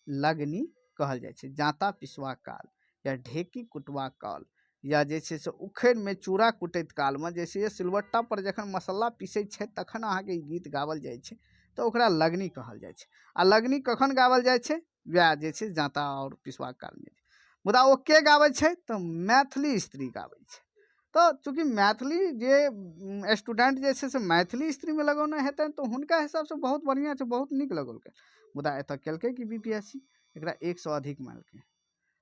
लगनी कहल जाइ छै। जाँता पिसवा काल या ढेकी कुटवा काल या जे छै से उखड़िमे चूड़ा कुटैत कालमे जे छै से सिलबट्टा पर जखन मसाला पीसै छै तखन अहाँके ई गीत गाओल जाइ छै, तऽ ओकरा लगनी कहल जाइ छै। आ लगनी कखन गाओल जाइ छै? वएह जे छै जाँता आओर पिसवा कालमे। मुदा ओ के गाबै छै? तऽ मैथिली स्त्री गाबै छै। तऽ चूँकि मैथिली जे स्टूडेंट जे छै से मैथिली स्त्रीमे लगौने हेतनि तऽ हुनका हिसाबसँ बहुत बढ़िआँ छै, बहुत नीक लगौलकै। मुदा एतऽ केलकै कि BPSC एकरा 100 अधिक मानलकै।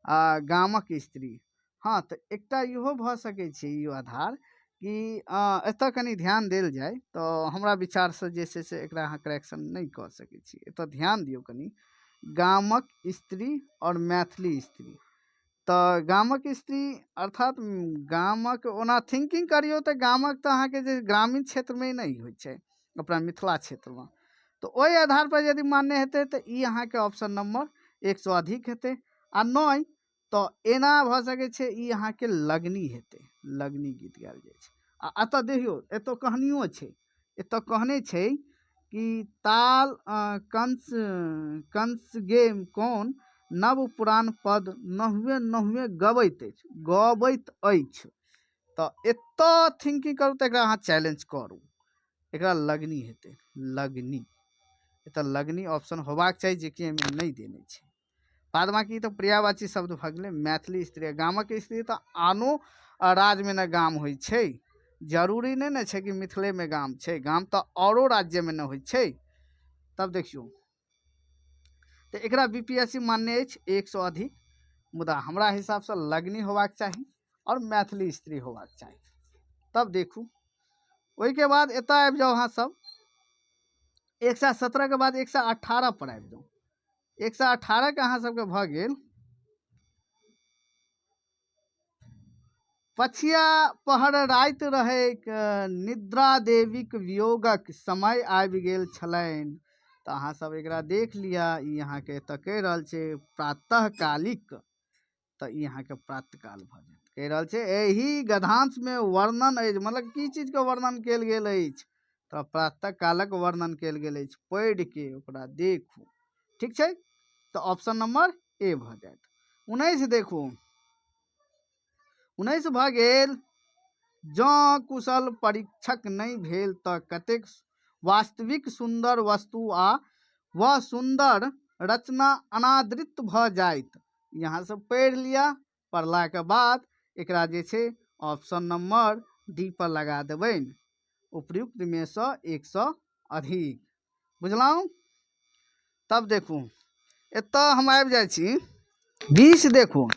आ गामक स्त्री, हँ, तऽ एकटा इहो भऽ सकै छै ई आधार कि एतऽ कनि ध्यान देल जाय तऽ हमरा विचारसँ जे छै से एकरा अहाँ करेक्शन नहि कऽ सकै छी। एतऽ ध्यान दियौ कनि, गामक स्त्री आओर मैथिली स्त्री। तऽ गामक स्त्री अर्थात गामक, ओना थिंकिंग करियौ तऽ गामक तऽ अहाँके जे ग्रामीण क्षेत्रमे नहि होइ छै अपना मिथिला क्षेत्रमे, तऽ ओहि आधार पर यदि मान्य हेतै तऽ ई अहाँके ऑप्शन नंबर 100 अधिक हेतै। आ नहि तऽ एना भऽ सकै छै ई अहाँके लगनी हेतै, लगनी गीत गायल जाइ छै। आ एतऽ देखियौ एतऽ कहनियो छै, एतऽ कहने छै कि ताल कंस गेम कोन नव पुरान पद नहुए नहुए गबैत अछि, गबैत अछि। तऽ एतऽ थिंकिंग करू तऽ एकरा अहाँ चैलेंज करू, एकरा लगनी हेतै, लगनी। एतऽ लगनी ऑप्शन होबाक चाही जेकि एहिमे नहि देने छै। बाद बाकी तऽ पर्यायवाची शब्द भऽ गेलै मैथिली स्त्री। गामक स्त्री तऽ आनो राज्यमे ने गाम होइ छै, जरूरी नहि ने छै कि मिथिलेमे गाम छै, गाम तऽ औरो राज्यमे ने होइ छै। तब देखियौ तऽ एकरा BPSC मान्य अछि 100 अधिक, मुदा हमरा हिसाबसँ लगनी होबाक चाही आओर मैथिली स्त्री होबाक चाही। तब देखू ओहिके बाद एतऽ आबि जाउ अहाँ सब 117 के बाद 118 पर आबि जाउ। 118 के अहाँ सबके भऽ गेल पछिया पहर राति रहैक, निद्रा देवीक वियोगक समय आबि गेल छलनि। तऽ अहाँ सब एकरा देख लिअ, ई अहाँके एतऽ कहि रहल छै प्रातःकालिक, तऽ ई अहाँके प्रातःकाल भऽ जायत। कहि रहल छै एहि गद्यांशमे वर्णन अछि, मतलब की चीजके वर्णन कयल गेल अछि? तऽ प्रातःकालक वर्णन कयल गेल अछि, पढ़िके ओकरा देखू। ठीक छै, तऽ ऑप्शन नंबर ए भऽ जायत। 19 देखू, 19 भऽ गेल जँ कुशल परीक्षक नहि भेल तऽ कतेक वास्तविक सुन्दर वस्तु आ वह सुन्दर रचना अनादृत भऽ जायत। यहाँ से पढ़ि लिअ, पढ़लाके बाद एकरा जे छै ऑप्शन नंबर डी पर लगा देबनि, उपयुक्तमेसँ एकसँ अधिक। बुझलहुँ? तब देखू, एतऽ हम आबि जाइ छी 20। देखू,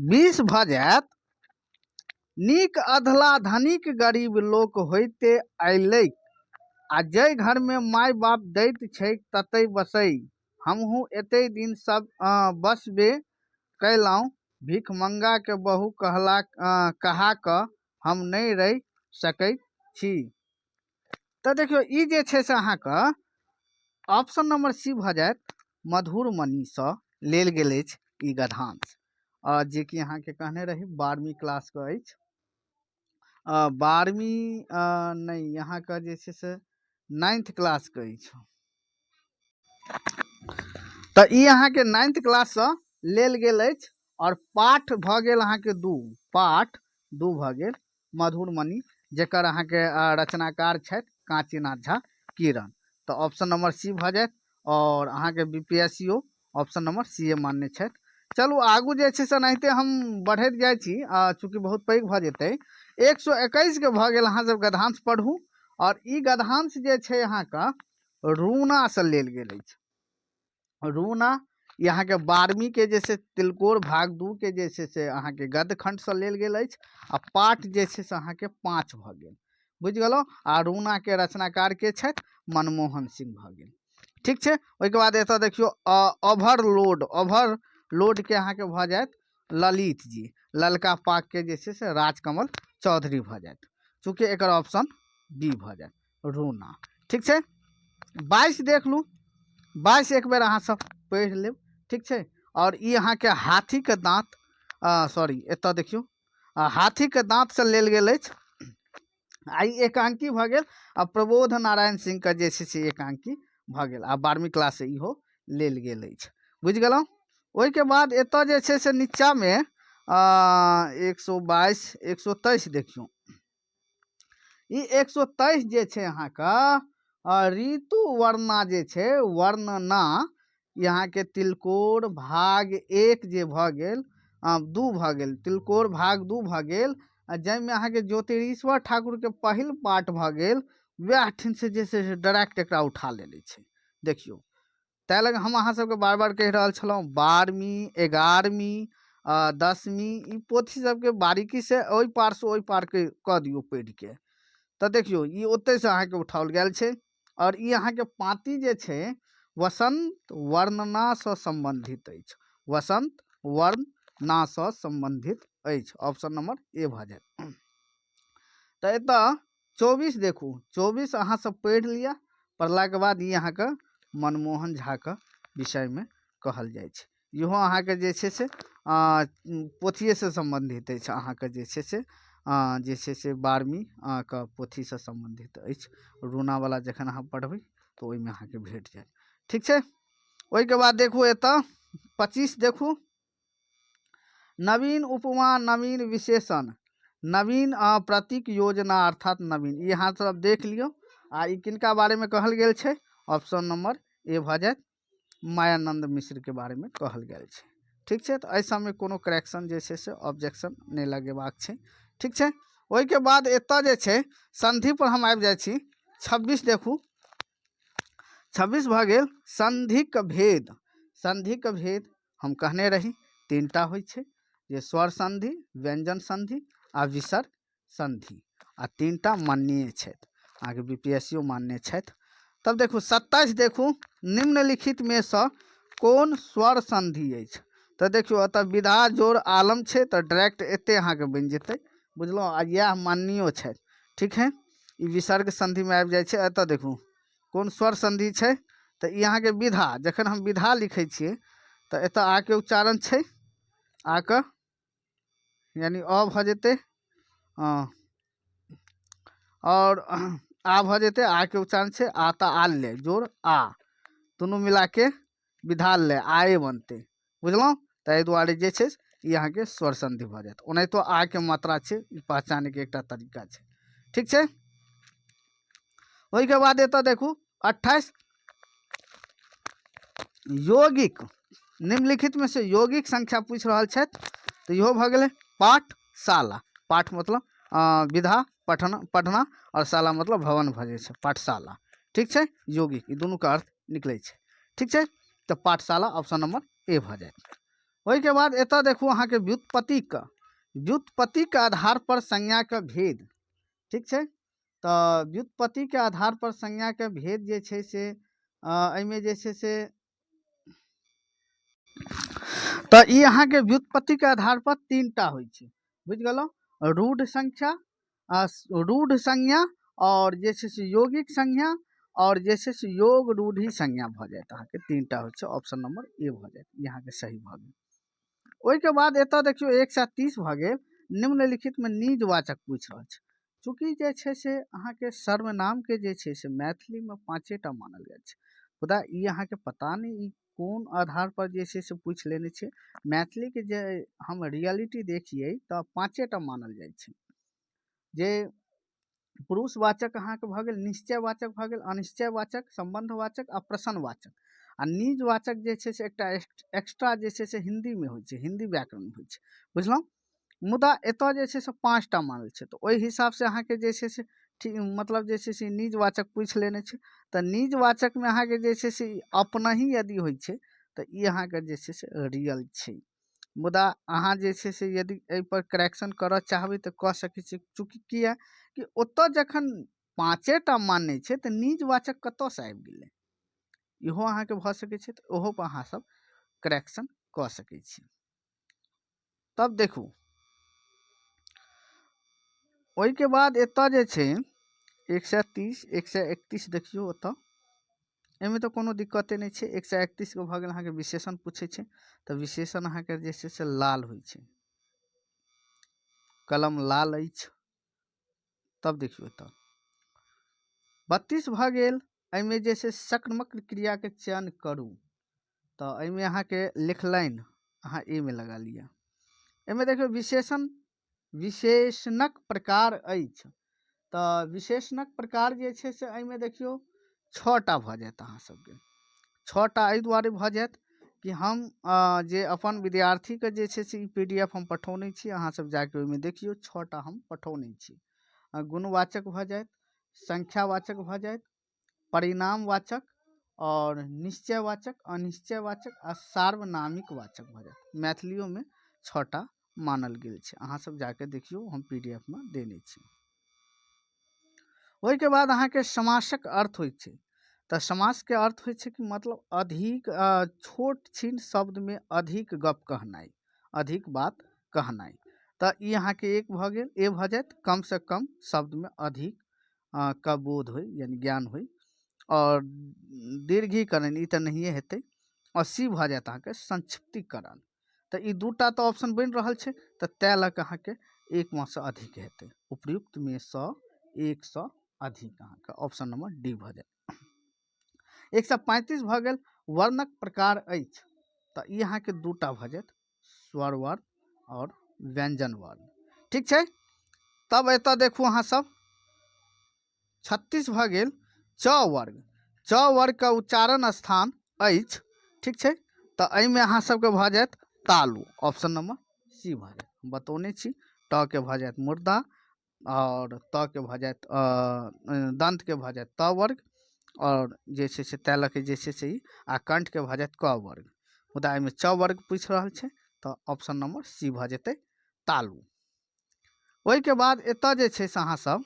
20 भऽ जायत। नीक अधला धनिक गरीब लोक होइते अयलैक आ जाहि घरमे माय बाप दैत छैक ततहि बसै। हमहूँ एते दिन सब बसबे कयलहुँ। भिखमंगाके बहु कहला कहा कऽ हम नहि रहि सकैत छी। तऽ देखियौ, ई जे छै से अहाँके ऑप्शन नंबर सी भऽ जायत, मधुर मणिसँ लेल गेल अछि ई गद्यांश, जेकि अहाँके कहने रही 12वीं क्लासके अछि। 12वीं नहि, अहाँके जे छै से नाइन्थ क्लासके अछि। तऽ ई अहाँके नाइन्थ क्लाससँ लेल गेल अछि आओर पाठ भऽ गेल अहाँके 2, पाठ 2 भऽ गेल मधुरमणि, जकर अहाँके रचनाकार छथि कांचीनाथ झा किरण। तऽ ऑप्शन नंबर सी भऽ जायत आओर अहाँके B P S C ओ ऑप्शन नंबर सी ए मान्य छथि। चलू आगू जे छै से एनाहिते हम बढ़ैत जाइ छी, चूँकि बहुत पैघ भऽ जेतै। 121 के भऽ गेल अहाँ सब गद्यांश पढ़ू आओर ई गद्यांश जे छै अहाँके रूनासँ लेल गेल अछि। रूना ई अहाँके 12वीं के जे छै तिलकोर भाग 2 के जे छै से अहाँके गद्य खण्डसँ लेल गेल अछि आ पाठ जे छै से अहाँके 5 भऽ गेल। बुझि गेलहुँ? आ रूनाके रचनाकार के छथि? मनमोहन सिंह भऽ गेल। ठीक छै। ओहिके बाद एतऽ देखियौ ओवरलोड, ओवरलोडके अहाँके भऽ जायत ललित जी, ललका पागके जे छै से राजकमल चौधरी भऽ जायत। चूँकि एकर ऑप्शन बी भऽ जायत रूना। ठीक छै। 22 देख लू, 22 एक बेर अहाँ सब पढ़ि लेब। ठीक छै। आओर ई अहाँके हाथीके दाँत, सॉरी एतऽ देखियौ, हाथीके दाँतसँ लेल गेल अछि आ ई एकांकी भऽ गेल आ प्रबोध नारायण सिंहके जे छै से एकांकी भऽ गेल आ 12वीं क्लाससँ इहो लेल गेल अछि। बुझि गेलहुँ? ओहिके बाद एतऽ जे छै से नीचाँमे 122, 123 देखियौ, ई 123 जे छै अहाँके ऋतु वर्णना जे छै, वर्णना ई अहाँके तिलकोर भाग 1 जे भऽ गेल, 2 भऽ गेल, तिलकोर भाग 2 भऽ गेल, आ जाहिमे अहाँके ज्योतिरीश्वर ठाकुरके पहिल पाठ भऽ गेल, वएह ठिन से जे छै से डायरेक्ट एकरा उठा लेने छै। देखियौ, ताहि लऽ कऽ हम अहाँ सबके बार बार कहि रहल छलहुँ, 12वीं, 11वीं, 10वीं ई पोथी सबके बारीकीसँ ओहि पारसँ ओहि पारके कऽ दियौ पढ़िके। तऽ देखियौ, ई ओतहिसँ अहाँके उठाओल गेल छै आओर ई अहाँके पाँती जे छै वसंत वर्णनासँ सम्बन्धित अछि, वसंत वर्णनासँ सम्बन्धित अछि। ऑप्शन नंबर ए भऽ जायत। तऽ एतऽ 24 देखू, 24 अहाँ सब पढ़ि लिअ, पढ़लाके बाद ई अहाँके मनमोहन झाके विषयमे कहल जाइ छै। इहो अहाँके जे छै से पोथिएसँ सम्बन्धित अछि, अहाँके जे छै से जे छै से 12वीं अहाँके पोथीसँ सम्बन्धित अछि। रूनावला जखन अहाँ पढ़बै तऽ ओहिमे अहाँके भेट जायत। ठीक छै। ओहिके बाद देखू एतऽ 25 देखू, नवीन उपमा, नवीन विशेषण, नवीन प्रतीक योजना अर्थात नवीन, ई अहाँ सब देख लियौ। आ ई किनका बारेमे कहल गेल छै? ऑप्शन नंबर ए भऽ जायत, मायानंद मिश्रके बारेमे कहल गेल छै। ठीक छै। तऽ एहि सबमे कोनो करेक्शन जे छै से ऑब्जेक्शन नहि लगेबाक छै। ठीक छै। ओहिके बाद एतऽ जे छै संधि पर हम आबि जाइ छी। 26 देखू, 26 भऽ गेल संधिक भेद। संधिक भेद हम कहने रही 3टा होइ छै, जे स्वर संधि, व्यंजन संधि आ विसर्ग संधि, आ 3टा माननीय छथि, अहाँके बी पी एस सी ओ मान्य छथि। तब देखू 27 देखू, निम्नलिखित में सँ कोन स्वर संधि अछि? तऽ देखियौ एतऽ विधा जोड़ आलम छै, तऽ डायरेक्ट एते अहाँके बनि जेतै। बुझलहुँ? आ इएह माननीयो छथि। ठीक है, ई विसर्ग संधिमे आबि जाइ छै। एतऽ देखू कोन स्वर संधि छै, तऽ ई अहाँके विधा, जखन हम विधा लिखै छियै तऽ एतऽ आ के उच्चारण छै, आ के यानी अ भऽ जेतै, आओर आ भऽ जेतै, आ के उच्चारण छै आ, तऽ आ ले जोड़ आ, दुनू मिलाके विधा ले आए बनतै। बुझलहुँ? ताहि दुआरे जे छै ई अहाँके स्वर संधि भऽ जायत। ओनाहितो आ के मात्रा छै, ई पहचानैके एकटा तरीका छै। ठीक छै। ओहिके बाद एतऽ देखू 28 यौगिक, निम्नलिखित में से यौगिक संख्या पूछि रहल छथि, तऽ इहो भऽ गेलै पाठशाला। पाठ मतलब विधा पठन पढ़ना आओर शाला मतलब भवन भऽ जाइ छै पाठशाला। ठीक छै, यौगिक ई दुनूके अर्थ निकलै छै। ठीक छै, तऽ पाठशाला ऑप्शन नंबर ए भऽ जायत। ओहिके बाद एतऽ देखू अहाँके व्युत्पत्तिके, व्युत्पत्तिके आधार पर संज्ञाके भेद। ठीक छै, तऽ व्युत्पत्तिके आधार पर संज्ञाके भेद जे छै से एहिमे जे छै से तऽ ई अहाँके व्युत्पत्तिके आधार पर 3टा होइ छै। बुझि गेलहुँ? रूढ़ संख्या, रूढ़ संज्ञा आओर जे छै से यौगिक संज्ञा आओर जे छै से योग रूढ़ी संज्ञा भऽ जायत। अहाँके 3टा होइ छै, ऑप्शन नंबर ए भऽ जायत। ई अहाँके सही भऽ गेल। ओहिके बाद एतऽ देखियौ 130 भऽ गेल। निम्नलिखितमे निजवाचक पूछि रहल छै। चूँकि जे छै से अहाँके सर्वनामके जे छै से मैथिलीमे 5टा मानल जाइ छै, मुदा ई अहाँके पता नहि ई कोन आधार पर जे छै से पूछि लेने छै। मैथिलीके जे हम रियलिटी देखियै तऽ 5टा मानल जाइ छै। जे पुरुषवाचक अहाँके भऽ गेल, निश्चयवाचक भऽ गेल, अनिश्चयवाचक, सम्बन्धवाचक आ प्रश्नवाचक। आ निजवाचक जे छै से एकटा एक्स्ट्रा जे छै से हिन्दीमे होइ छै, हिन्दी व्याकरणमे होइ छै। बुझलहुँ? मुदा एतऽ जे छै से 5टा मानल छै, तऽ ओहि हिसाबसँ अहाँके जे छै से ठीक मतलब जे छै से निजवाचक पूछि लेने छै। तऽ निजवाचकमे अहाँके जे छै से अपनहि यदि होइ छै तऽ ई अहाँके जे छै से रियल छै। मुदा अहाँ जे छै से यदि एहिपर करेक्शन करऽ चाहबै तऽ कऽ सकै छी। चूँकि किया कि ओतऽ जखन 5टा मानै छै तऽ निजवाचक कतऽसँ आबि गेलै, इहो अहाँके भऽ सकै छै। तऽ ओहो पर अहाँ सब करेक्शन कऽ सकै छी। तब देखू ओहिके बाद एतऽ जे छै 130 131 देखियौ ओतऽ एहिमे तऽ कोनो दिक्कते नहि छै। 131 गो भऽ गेल अहाँके विशेषण पूछै छै, तऽ विशेषण अहाँके जे छै से लाल होइ छै, कलम लाल अछि। तब देखियौ एतऽ 32 भऽ गेल। एहिमे जे छै सकर्मक क्रियाके चयन करू, तऽ एहिमे अहाँके लिखलनि, अहाँ ए मे लगा लिअ। एहिमे देखियौ विशेषण, विशेषणक प्रकार अछि, तऽ विशेषणक प्रकार जे छै से एहिमे देखियौ 6टा भऽ जायत अहाँ सबके। 6टा एहि दुआरे भऽ जायत कि हम जे अपन विद्यार्थीके जे छै से ई PDF हम पठौने छी, अहाँ सब जाके ओहिमे देखियौ 6टा हम पठौने छी। गुणवाचक भऽ जायत, संख्यावाचक भऽ जायत, परिणामवाचक और निश्चयवाचक, अनिश्चयवाचक आ सार्वनामिक वाचक भऽ जायत। मैथिलियोमे 6टा मानल गेल छै, अहाँ सब जाके देखियौ, हम PDF मे देने छी। ओहिके बाद अहाँके समासक अर्थ होइ छै, तऽ समासके अर्थ होइ छै कि मतलब अधिक छोट छिन शब्दमे अधिक गप कहनाइ, अधिक बात कहनाइ। तऽ ई अहाँके एक भऽ गेल, ए भऽ जायत, कम से कम शब्दमे अधिक का बोध होइ यानी ज्ञान होइ। और दीर्घीकरण ई तऽ नहिए हेतै। और सी भऽ जायत अहाँके संक्षिप्तीकरण। तऽ ई 2टा तऽ ऑप्शन बनि रहल छै, तऽ तैं लऽ कऽ अहाँके 1 सँ अधिक हेतै, उपयुक्तमे सँ 1 सँ अधिक अहाँके ऑप्शन नंबर डी भऽ जायत। 135 भऽ गेल। वर्णक प्रकार अछि, तऽ ई अहाँके 2टा भऽ जायत, स्वर वर्ण और व्यंजन वर्ण। ठीक छै, तब एतऽ देखू अहाँ सब 36 भऽ गेल। च वर्ग, च वर्ग के उच्चारण स्थान अछि। ठीक छै, तऽ एहिमे अहाँ सबके भऽ जायत तालु, ऑप्शन नंबर सी भऽ जायत। हम बतौने छी, ट के भऽ जायत मुर्दा और त के भऽ जायत दंत के भऽ जायत त वर्ग और जे छै से तै लऽ के जे छै से ई, आ कंठ के भऽ जायत क वर्ग। मुदा एहिमे च वर्ग पूछि रहल छै, तऽ ऑप्शन नंबर सी भऽ जेतै तालु। ओहिके बाद एतऽ जे छै से अहाँ सब,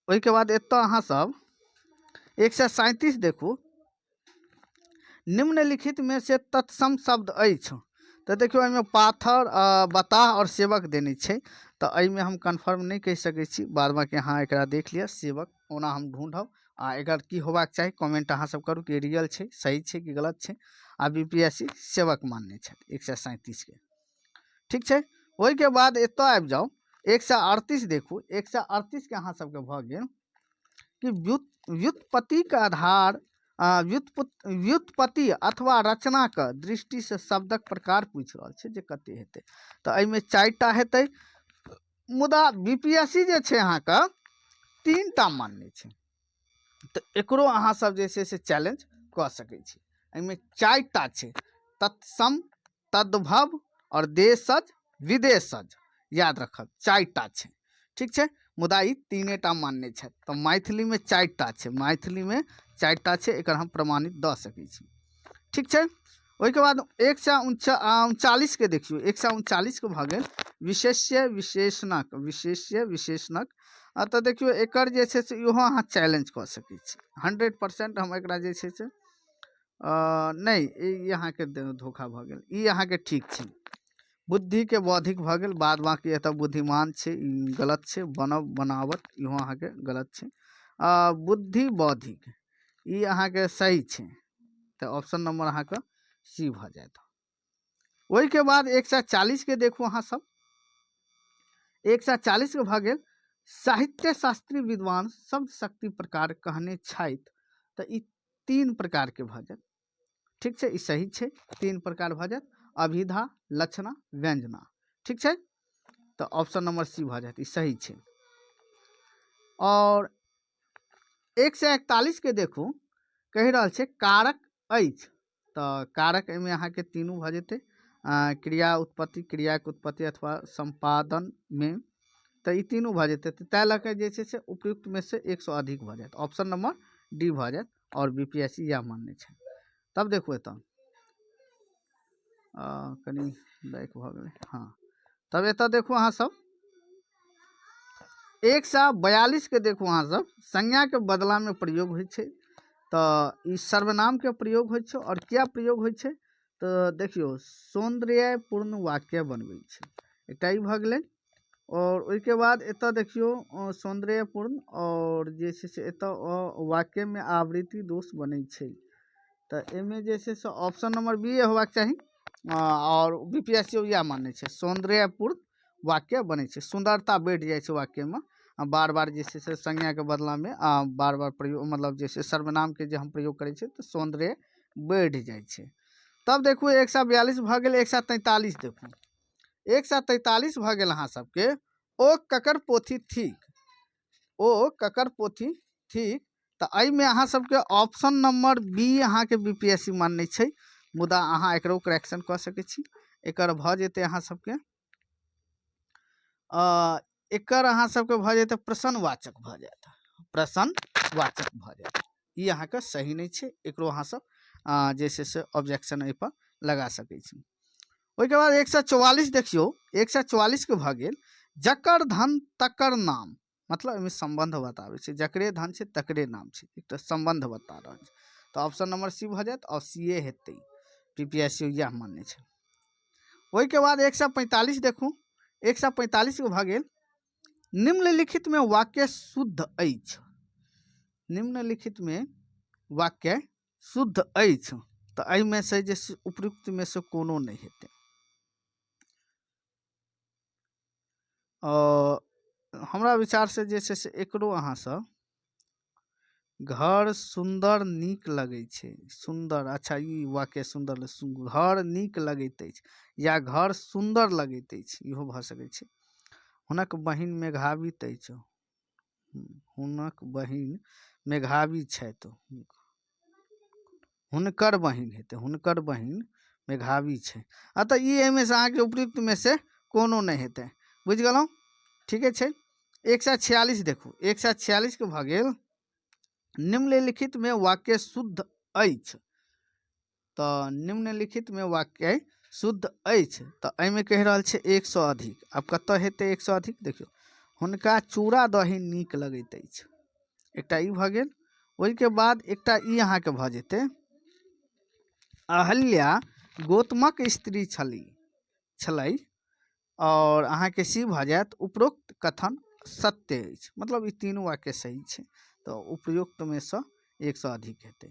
ओहिके बाद एतऽ अहाँ सब 137 देखू, निम्नलिखित में से तत्सम शब्द अछि। तऽ देखियौ एहिमे पाथर, बताह और सेवक देने छै, तऽ एहिमे हम कन्फर्म नहि कहि सकै छी, बाद बाकी अहाँ एकरा देख लिअ। सेवक ओना हम ढूँढब आ एकर की होबाक चाही, कमेंट अहाँ सब करू कि रियल छै, सही छै कि गलत छै। आ BPSC सेवक मानने छथि 137 के। ठीक छै, ओहिके बाद एतऽ आबि जाउ 138 देखू, 138 के अहाँ सबके भऽ गेल कि व्युत्पत्तिके आधार, व्युत्पत्ति अथवा रचनाके दृष्टिसँ शब्दक प्रकार पूछि रहल छै जे कते हेतै, तऽ एहिमे 4टा हेतै। मुदा BPSC जे छै अहाँके 3टा मानने छै, तऽ एकरो अहाँ सब जे छै से चैलेंज कऽ सकै छी। एहिमे 4टा छै, तत्सम, तद्भव और देशज, विदेशज। याद रखब 4टा छै। ठीक छै, मुदा ई 3टा मानने छथि। तऽ मैथिलीमे 4टा छै, मैथिलीमे 4टा छै, एकर हम प्रमाणित दऽ सकै छी। ठीक छै, ओहिके बाद 139 के देखियौ, 139 के भऽ गेल विशेष्य विशेषणक, विशेष्य विशेषणक। तऽ देखियौ एकर जे छै से इहो अहाँ चैलेंज कऽ सकै छी, 100% हम एकरा जे छै से नहि, ई अहाँके धोखा भऽ गेल, ई अहाँके ठीक छै। बुद्धिके बौद्धिक भऽ गेल, बाद बाँकी एतऽ बुद्धिमान छै, ई गलत छै। बनब बनावट इहो अहाँके गलत छै। बुद्धि बौद्धिक ई अहाँके सही छै, तऽ ऑप्शन नंबर अहाँके सी भऽ जायत। ओहिके बाद 140 के देखू अहाँ सब, 140 के भऽ गेल साहित्य शास्त्री विद्वान शब्द शक्ति प्रकार कहने छथि, तऽ ई 3 प्रकार के भऽ जायत। ठीक छै, ई सही छै, 3 प्रकार भऽ जायत, अभिधा, लक्षणा, व्यंजना। ठीक छै, तऽ ऑप्शन नंबर सी भऽ जायत, ई सही छै। और 141 के देखू, कहि रहल छै कारक अछि, तऽ कारक एहिमे अहाँके तीनू भऽ जेतै, क्रिया उत्पत्ति, क्रियाके उत्पत्ति अथवा सम्पादनमे, तऽ ई तीनू भऽ जेतै। तऽ ताहि लऽ कऽ जे छै से उपयुक्तमे से 100 अधिक भऽ जायत, ऑप्शन नंबर डी भऽ जायत। और बी पी एस सी इएह मानने छै। तब देखू एतऽ कनि बैक भऽ गेलै, हाँ, तब एतऽ देखू अहाँ सब 142 के देखू अहाँ सब, संज्ञाके बदलामे प्रयोग होइ छै, तऽ ई सर्वनामके प्रयोग होइ छै। और किया प्रयोग होइ छै, तऽ देखियौ सौन्दर्यपूर्ण वाक्य बनबै छै, एकटा ई भऽ गेलै। और ओहिके बाद एतऽ देखियौ सौन्दर्यपूर्ण और जे छै से एतऽ वाक्यमे आवृत्ति दोष बनै छै, तऽ एहिमे जे छै से ऑप्शन नंबर बी ए होबाक चाही। और बी पी एस सी इएह मानै छै, सौन्दर्यपूर्ण वाक्य बनै छै, सुन्दरता बढ़ि जाइ छै वाक्यमे, बार बार जे छै से संज्ञाके बदलामे, बार बार प्रयोग, मतलब जे छै सर्वनामके जे हम प्रयोग करै छियै तऽ सौन्दर्य बढ़ि जाइ छै। तब देखू 142 भऽ गेल, 143 देखू, 143 भऽ गेल अहाँ सबके, ओ ककर पोथी थिक, ओ ककर पोथी थिक, तऽ एहिमे अहाँ सबके ऑप्शन नंबर बी अहाँके बी पी एस सी मानने छै, मुदा अहाँ एकरो करेक्शन कऽ सकै छी। एकर भऽ जेतै अहाँ सबके, एकर अहाँ सबके भऽ जेतै प्रश्नवाचक भऽ जायत, प्रश्नवाचक भऽ जायत। ई अहाँके सही नहि छै, एकरो अहाँ सब, जे छै से ऑब्जेक्शन एहिपर लगा सकै छी। ओहिके बाद 144 देखियौ, 144 के भऽ गेल जकर धन तकर नाम, मतलब एहिमे सम्बन्ध बताबै छै, जकरे धन छै तकरे नाम छै, एकटा सम्बन्ध बता रहल छै, तऽ ऑप्शन नंबर सी भऽ जायत और सी ए हेतै, पी पी एस सी इएह मानने छै। ओहिके बाद 145 देखू, 145 के भऽ गेल निम्नलिखित में वाक्य शुद्ध अछि, निम्नलिखित में वाक्य शुद्ध अछि, तऽ एहिमे से जे उपयुक्त में से कोनो नहि हेतै। हमरा विचार से जे छै से एकरो अहाँ सब घर सुंदर नीक लगै छै, सुंदर, अच्छा ई वाक्य सुंदर, घर नीक लगैत अछि या घर सुंदर लगैत अछि, इहो भऽ सकै छै। हुनक बहिन मेघावित अछि, हुनक बहिन मेघावी छथि, हुनकर बहिन हेतै, हुनकर बहिन मेघावी छै। तऽ ई एहिमे से अहाँके उपयुक्त में से कोनो नहि हेतै, बुझि गेलहुँ, ठीके छै। 146 देखू, 146 के भऽ गेल निम्नलिखित में वाक्य शुद्ध अछि, तऽ निम्नलिखित में वाक्य शुद्ध अछि, तऽ एहिमे कहि रहल छै 100 अधिक। आब कतऽ हेतै 100 अधिक, देखियौ हुनका चूड़ा दही नीक लगैत अछि, एकटा ई भऽ गेल। ओहिके बाद एकटा ई अहाँके भऽ जेतै अहल्या गौतमक स्त्री छलै, और अहाँके सी भऽ जायत उपरोक्त कथन सत्य अछि, मतलब ई तीनू वाक्य सही छै, तऽ उपयुक्तमे सँ 100 अधिक हेतै।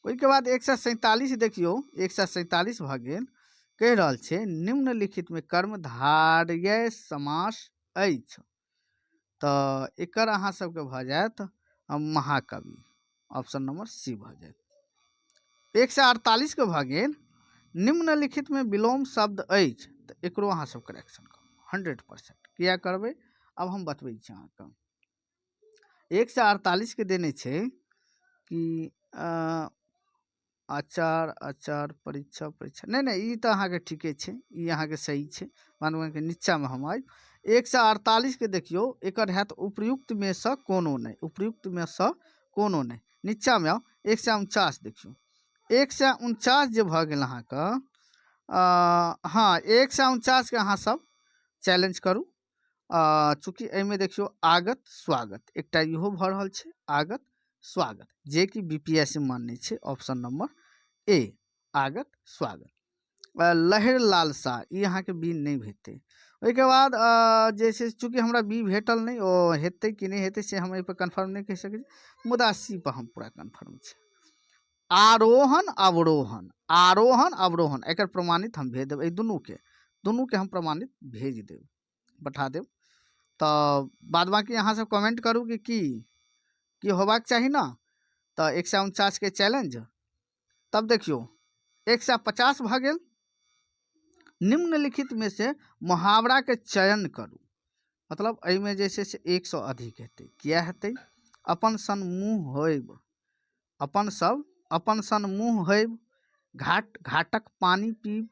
ओहिके बाद 147 देखियौ, 147 भऽ गेल, कहि रहल छै निम्नलिखितमे कर्मधारय समास अछि, तऽ एकर अहाँ सबके भऽ जायत महाकवि, ऑप्शन नंबर सी भऽ जायत। 148 के भऽ गेल निम्नलिखितमे विलोम शब्द अछि, तऽ एकरो अहाँ सब करेक्शन करू 100%। किया करबै, आब हम बतबै छी अहाँके। 148 के देने छै कि आचार आचार, परीक्षा परीक्षा, नहि नहि, ई तऽ अहाँके ठीके छै, ई अहाँके सही छै। बाद बाँकी नीचाँमे हम आबि 148के देखियौ, एकर हैत उपयुक्तमे सँ कोनो नहि, उपयुक्तमे सँ कोनो नहि। नीचाँमे आउ, 149 देखियौ, 149 जे भऽ गेल अहाँके, हँ, 149के अहाँ सब चैलेंज करू। चूँकि एहिमे देखियौ आगत स्वागत एकटा इहो भऽ रहल छै, आगत स्वागत, जे कि बी पी एस सी मान्य छै, ऑप्शन नंबर ए, आगत स्वागत। लहरि लालसा, ई अहाँके बी नहि भेटतै। ओहिके बाद जे छै, चूँकि हमरा बी भेटल नहि, ओ हेतै कि नहि हेतै से हम एहिपर कन्फर्म नहि कहि सकै छी, मुदा सी पर हम पूरा कन्फर्म छी। आरोहण अवरोहण, आरोहण अवरोहण, एकर प्रमाणित हम भेज देब, एहि दुनूके हम प्रमाणित भेज देब, पठा देब। तऽ बाद बाँकी अहाँ सब कमेंट करू कि की की होबाक चाही ने। तऽ 149के चैलेंज। तब देखियौ 150 भऽ गेल। निम्नलिखित में से मुहावरा के चयन करू, मतलब एहिमे जे छै से 100 अधिक हेतै। किया हेतै? अपन सन मुँह होयब, अपन सब अपन सन मुँह होयब, घाट घाटक पानि पीब,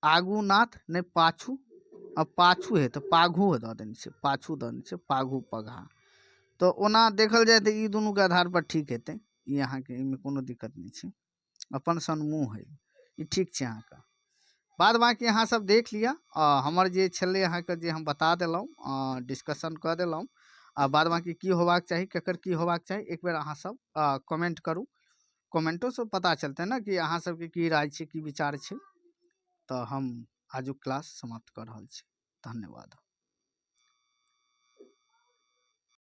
आगू नाथ नहि पाछू, आ पाछू हे तऽ पाघू दऽ देने छै, पाछू दऽ देने छै, पाघू पघा। तऽ ओना देखल जाय तऽ ई दुनूके आधार पर ठीक हेतै, ई अहाँके एहिमे कोनो दिक्कत नहि छै। अपन सन मुँह है, ई ठीक छै अहाँके। बाद बाँकी अहाँ सब देख लिअ, हमर जे छलै अहाँके जे हम बता देलहुँ, डिस्कशन कऽ देलहुँ। आ बाद बाँकी की होबाक चाही, केकर की होबाक चाही, एक बेर अहाँ सब कमेंट करू। कमेंटोसँ पता चलतै ने कि अहाँ सबके की राय छै, की विचार छै। तऽ हम आजुक क्लास समाप्त कऽ रहल छी। धन्यवाद।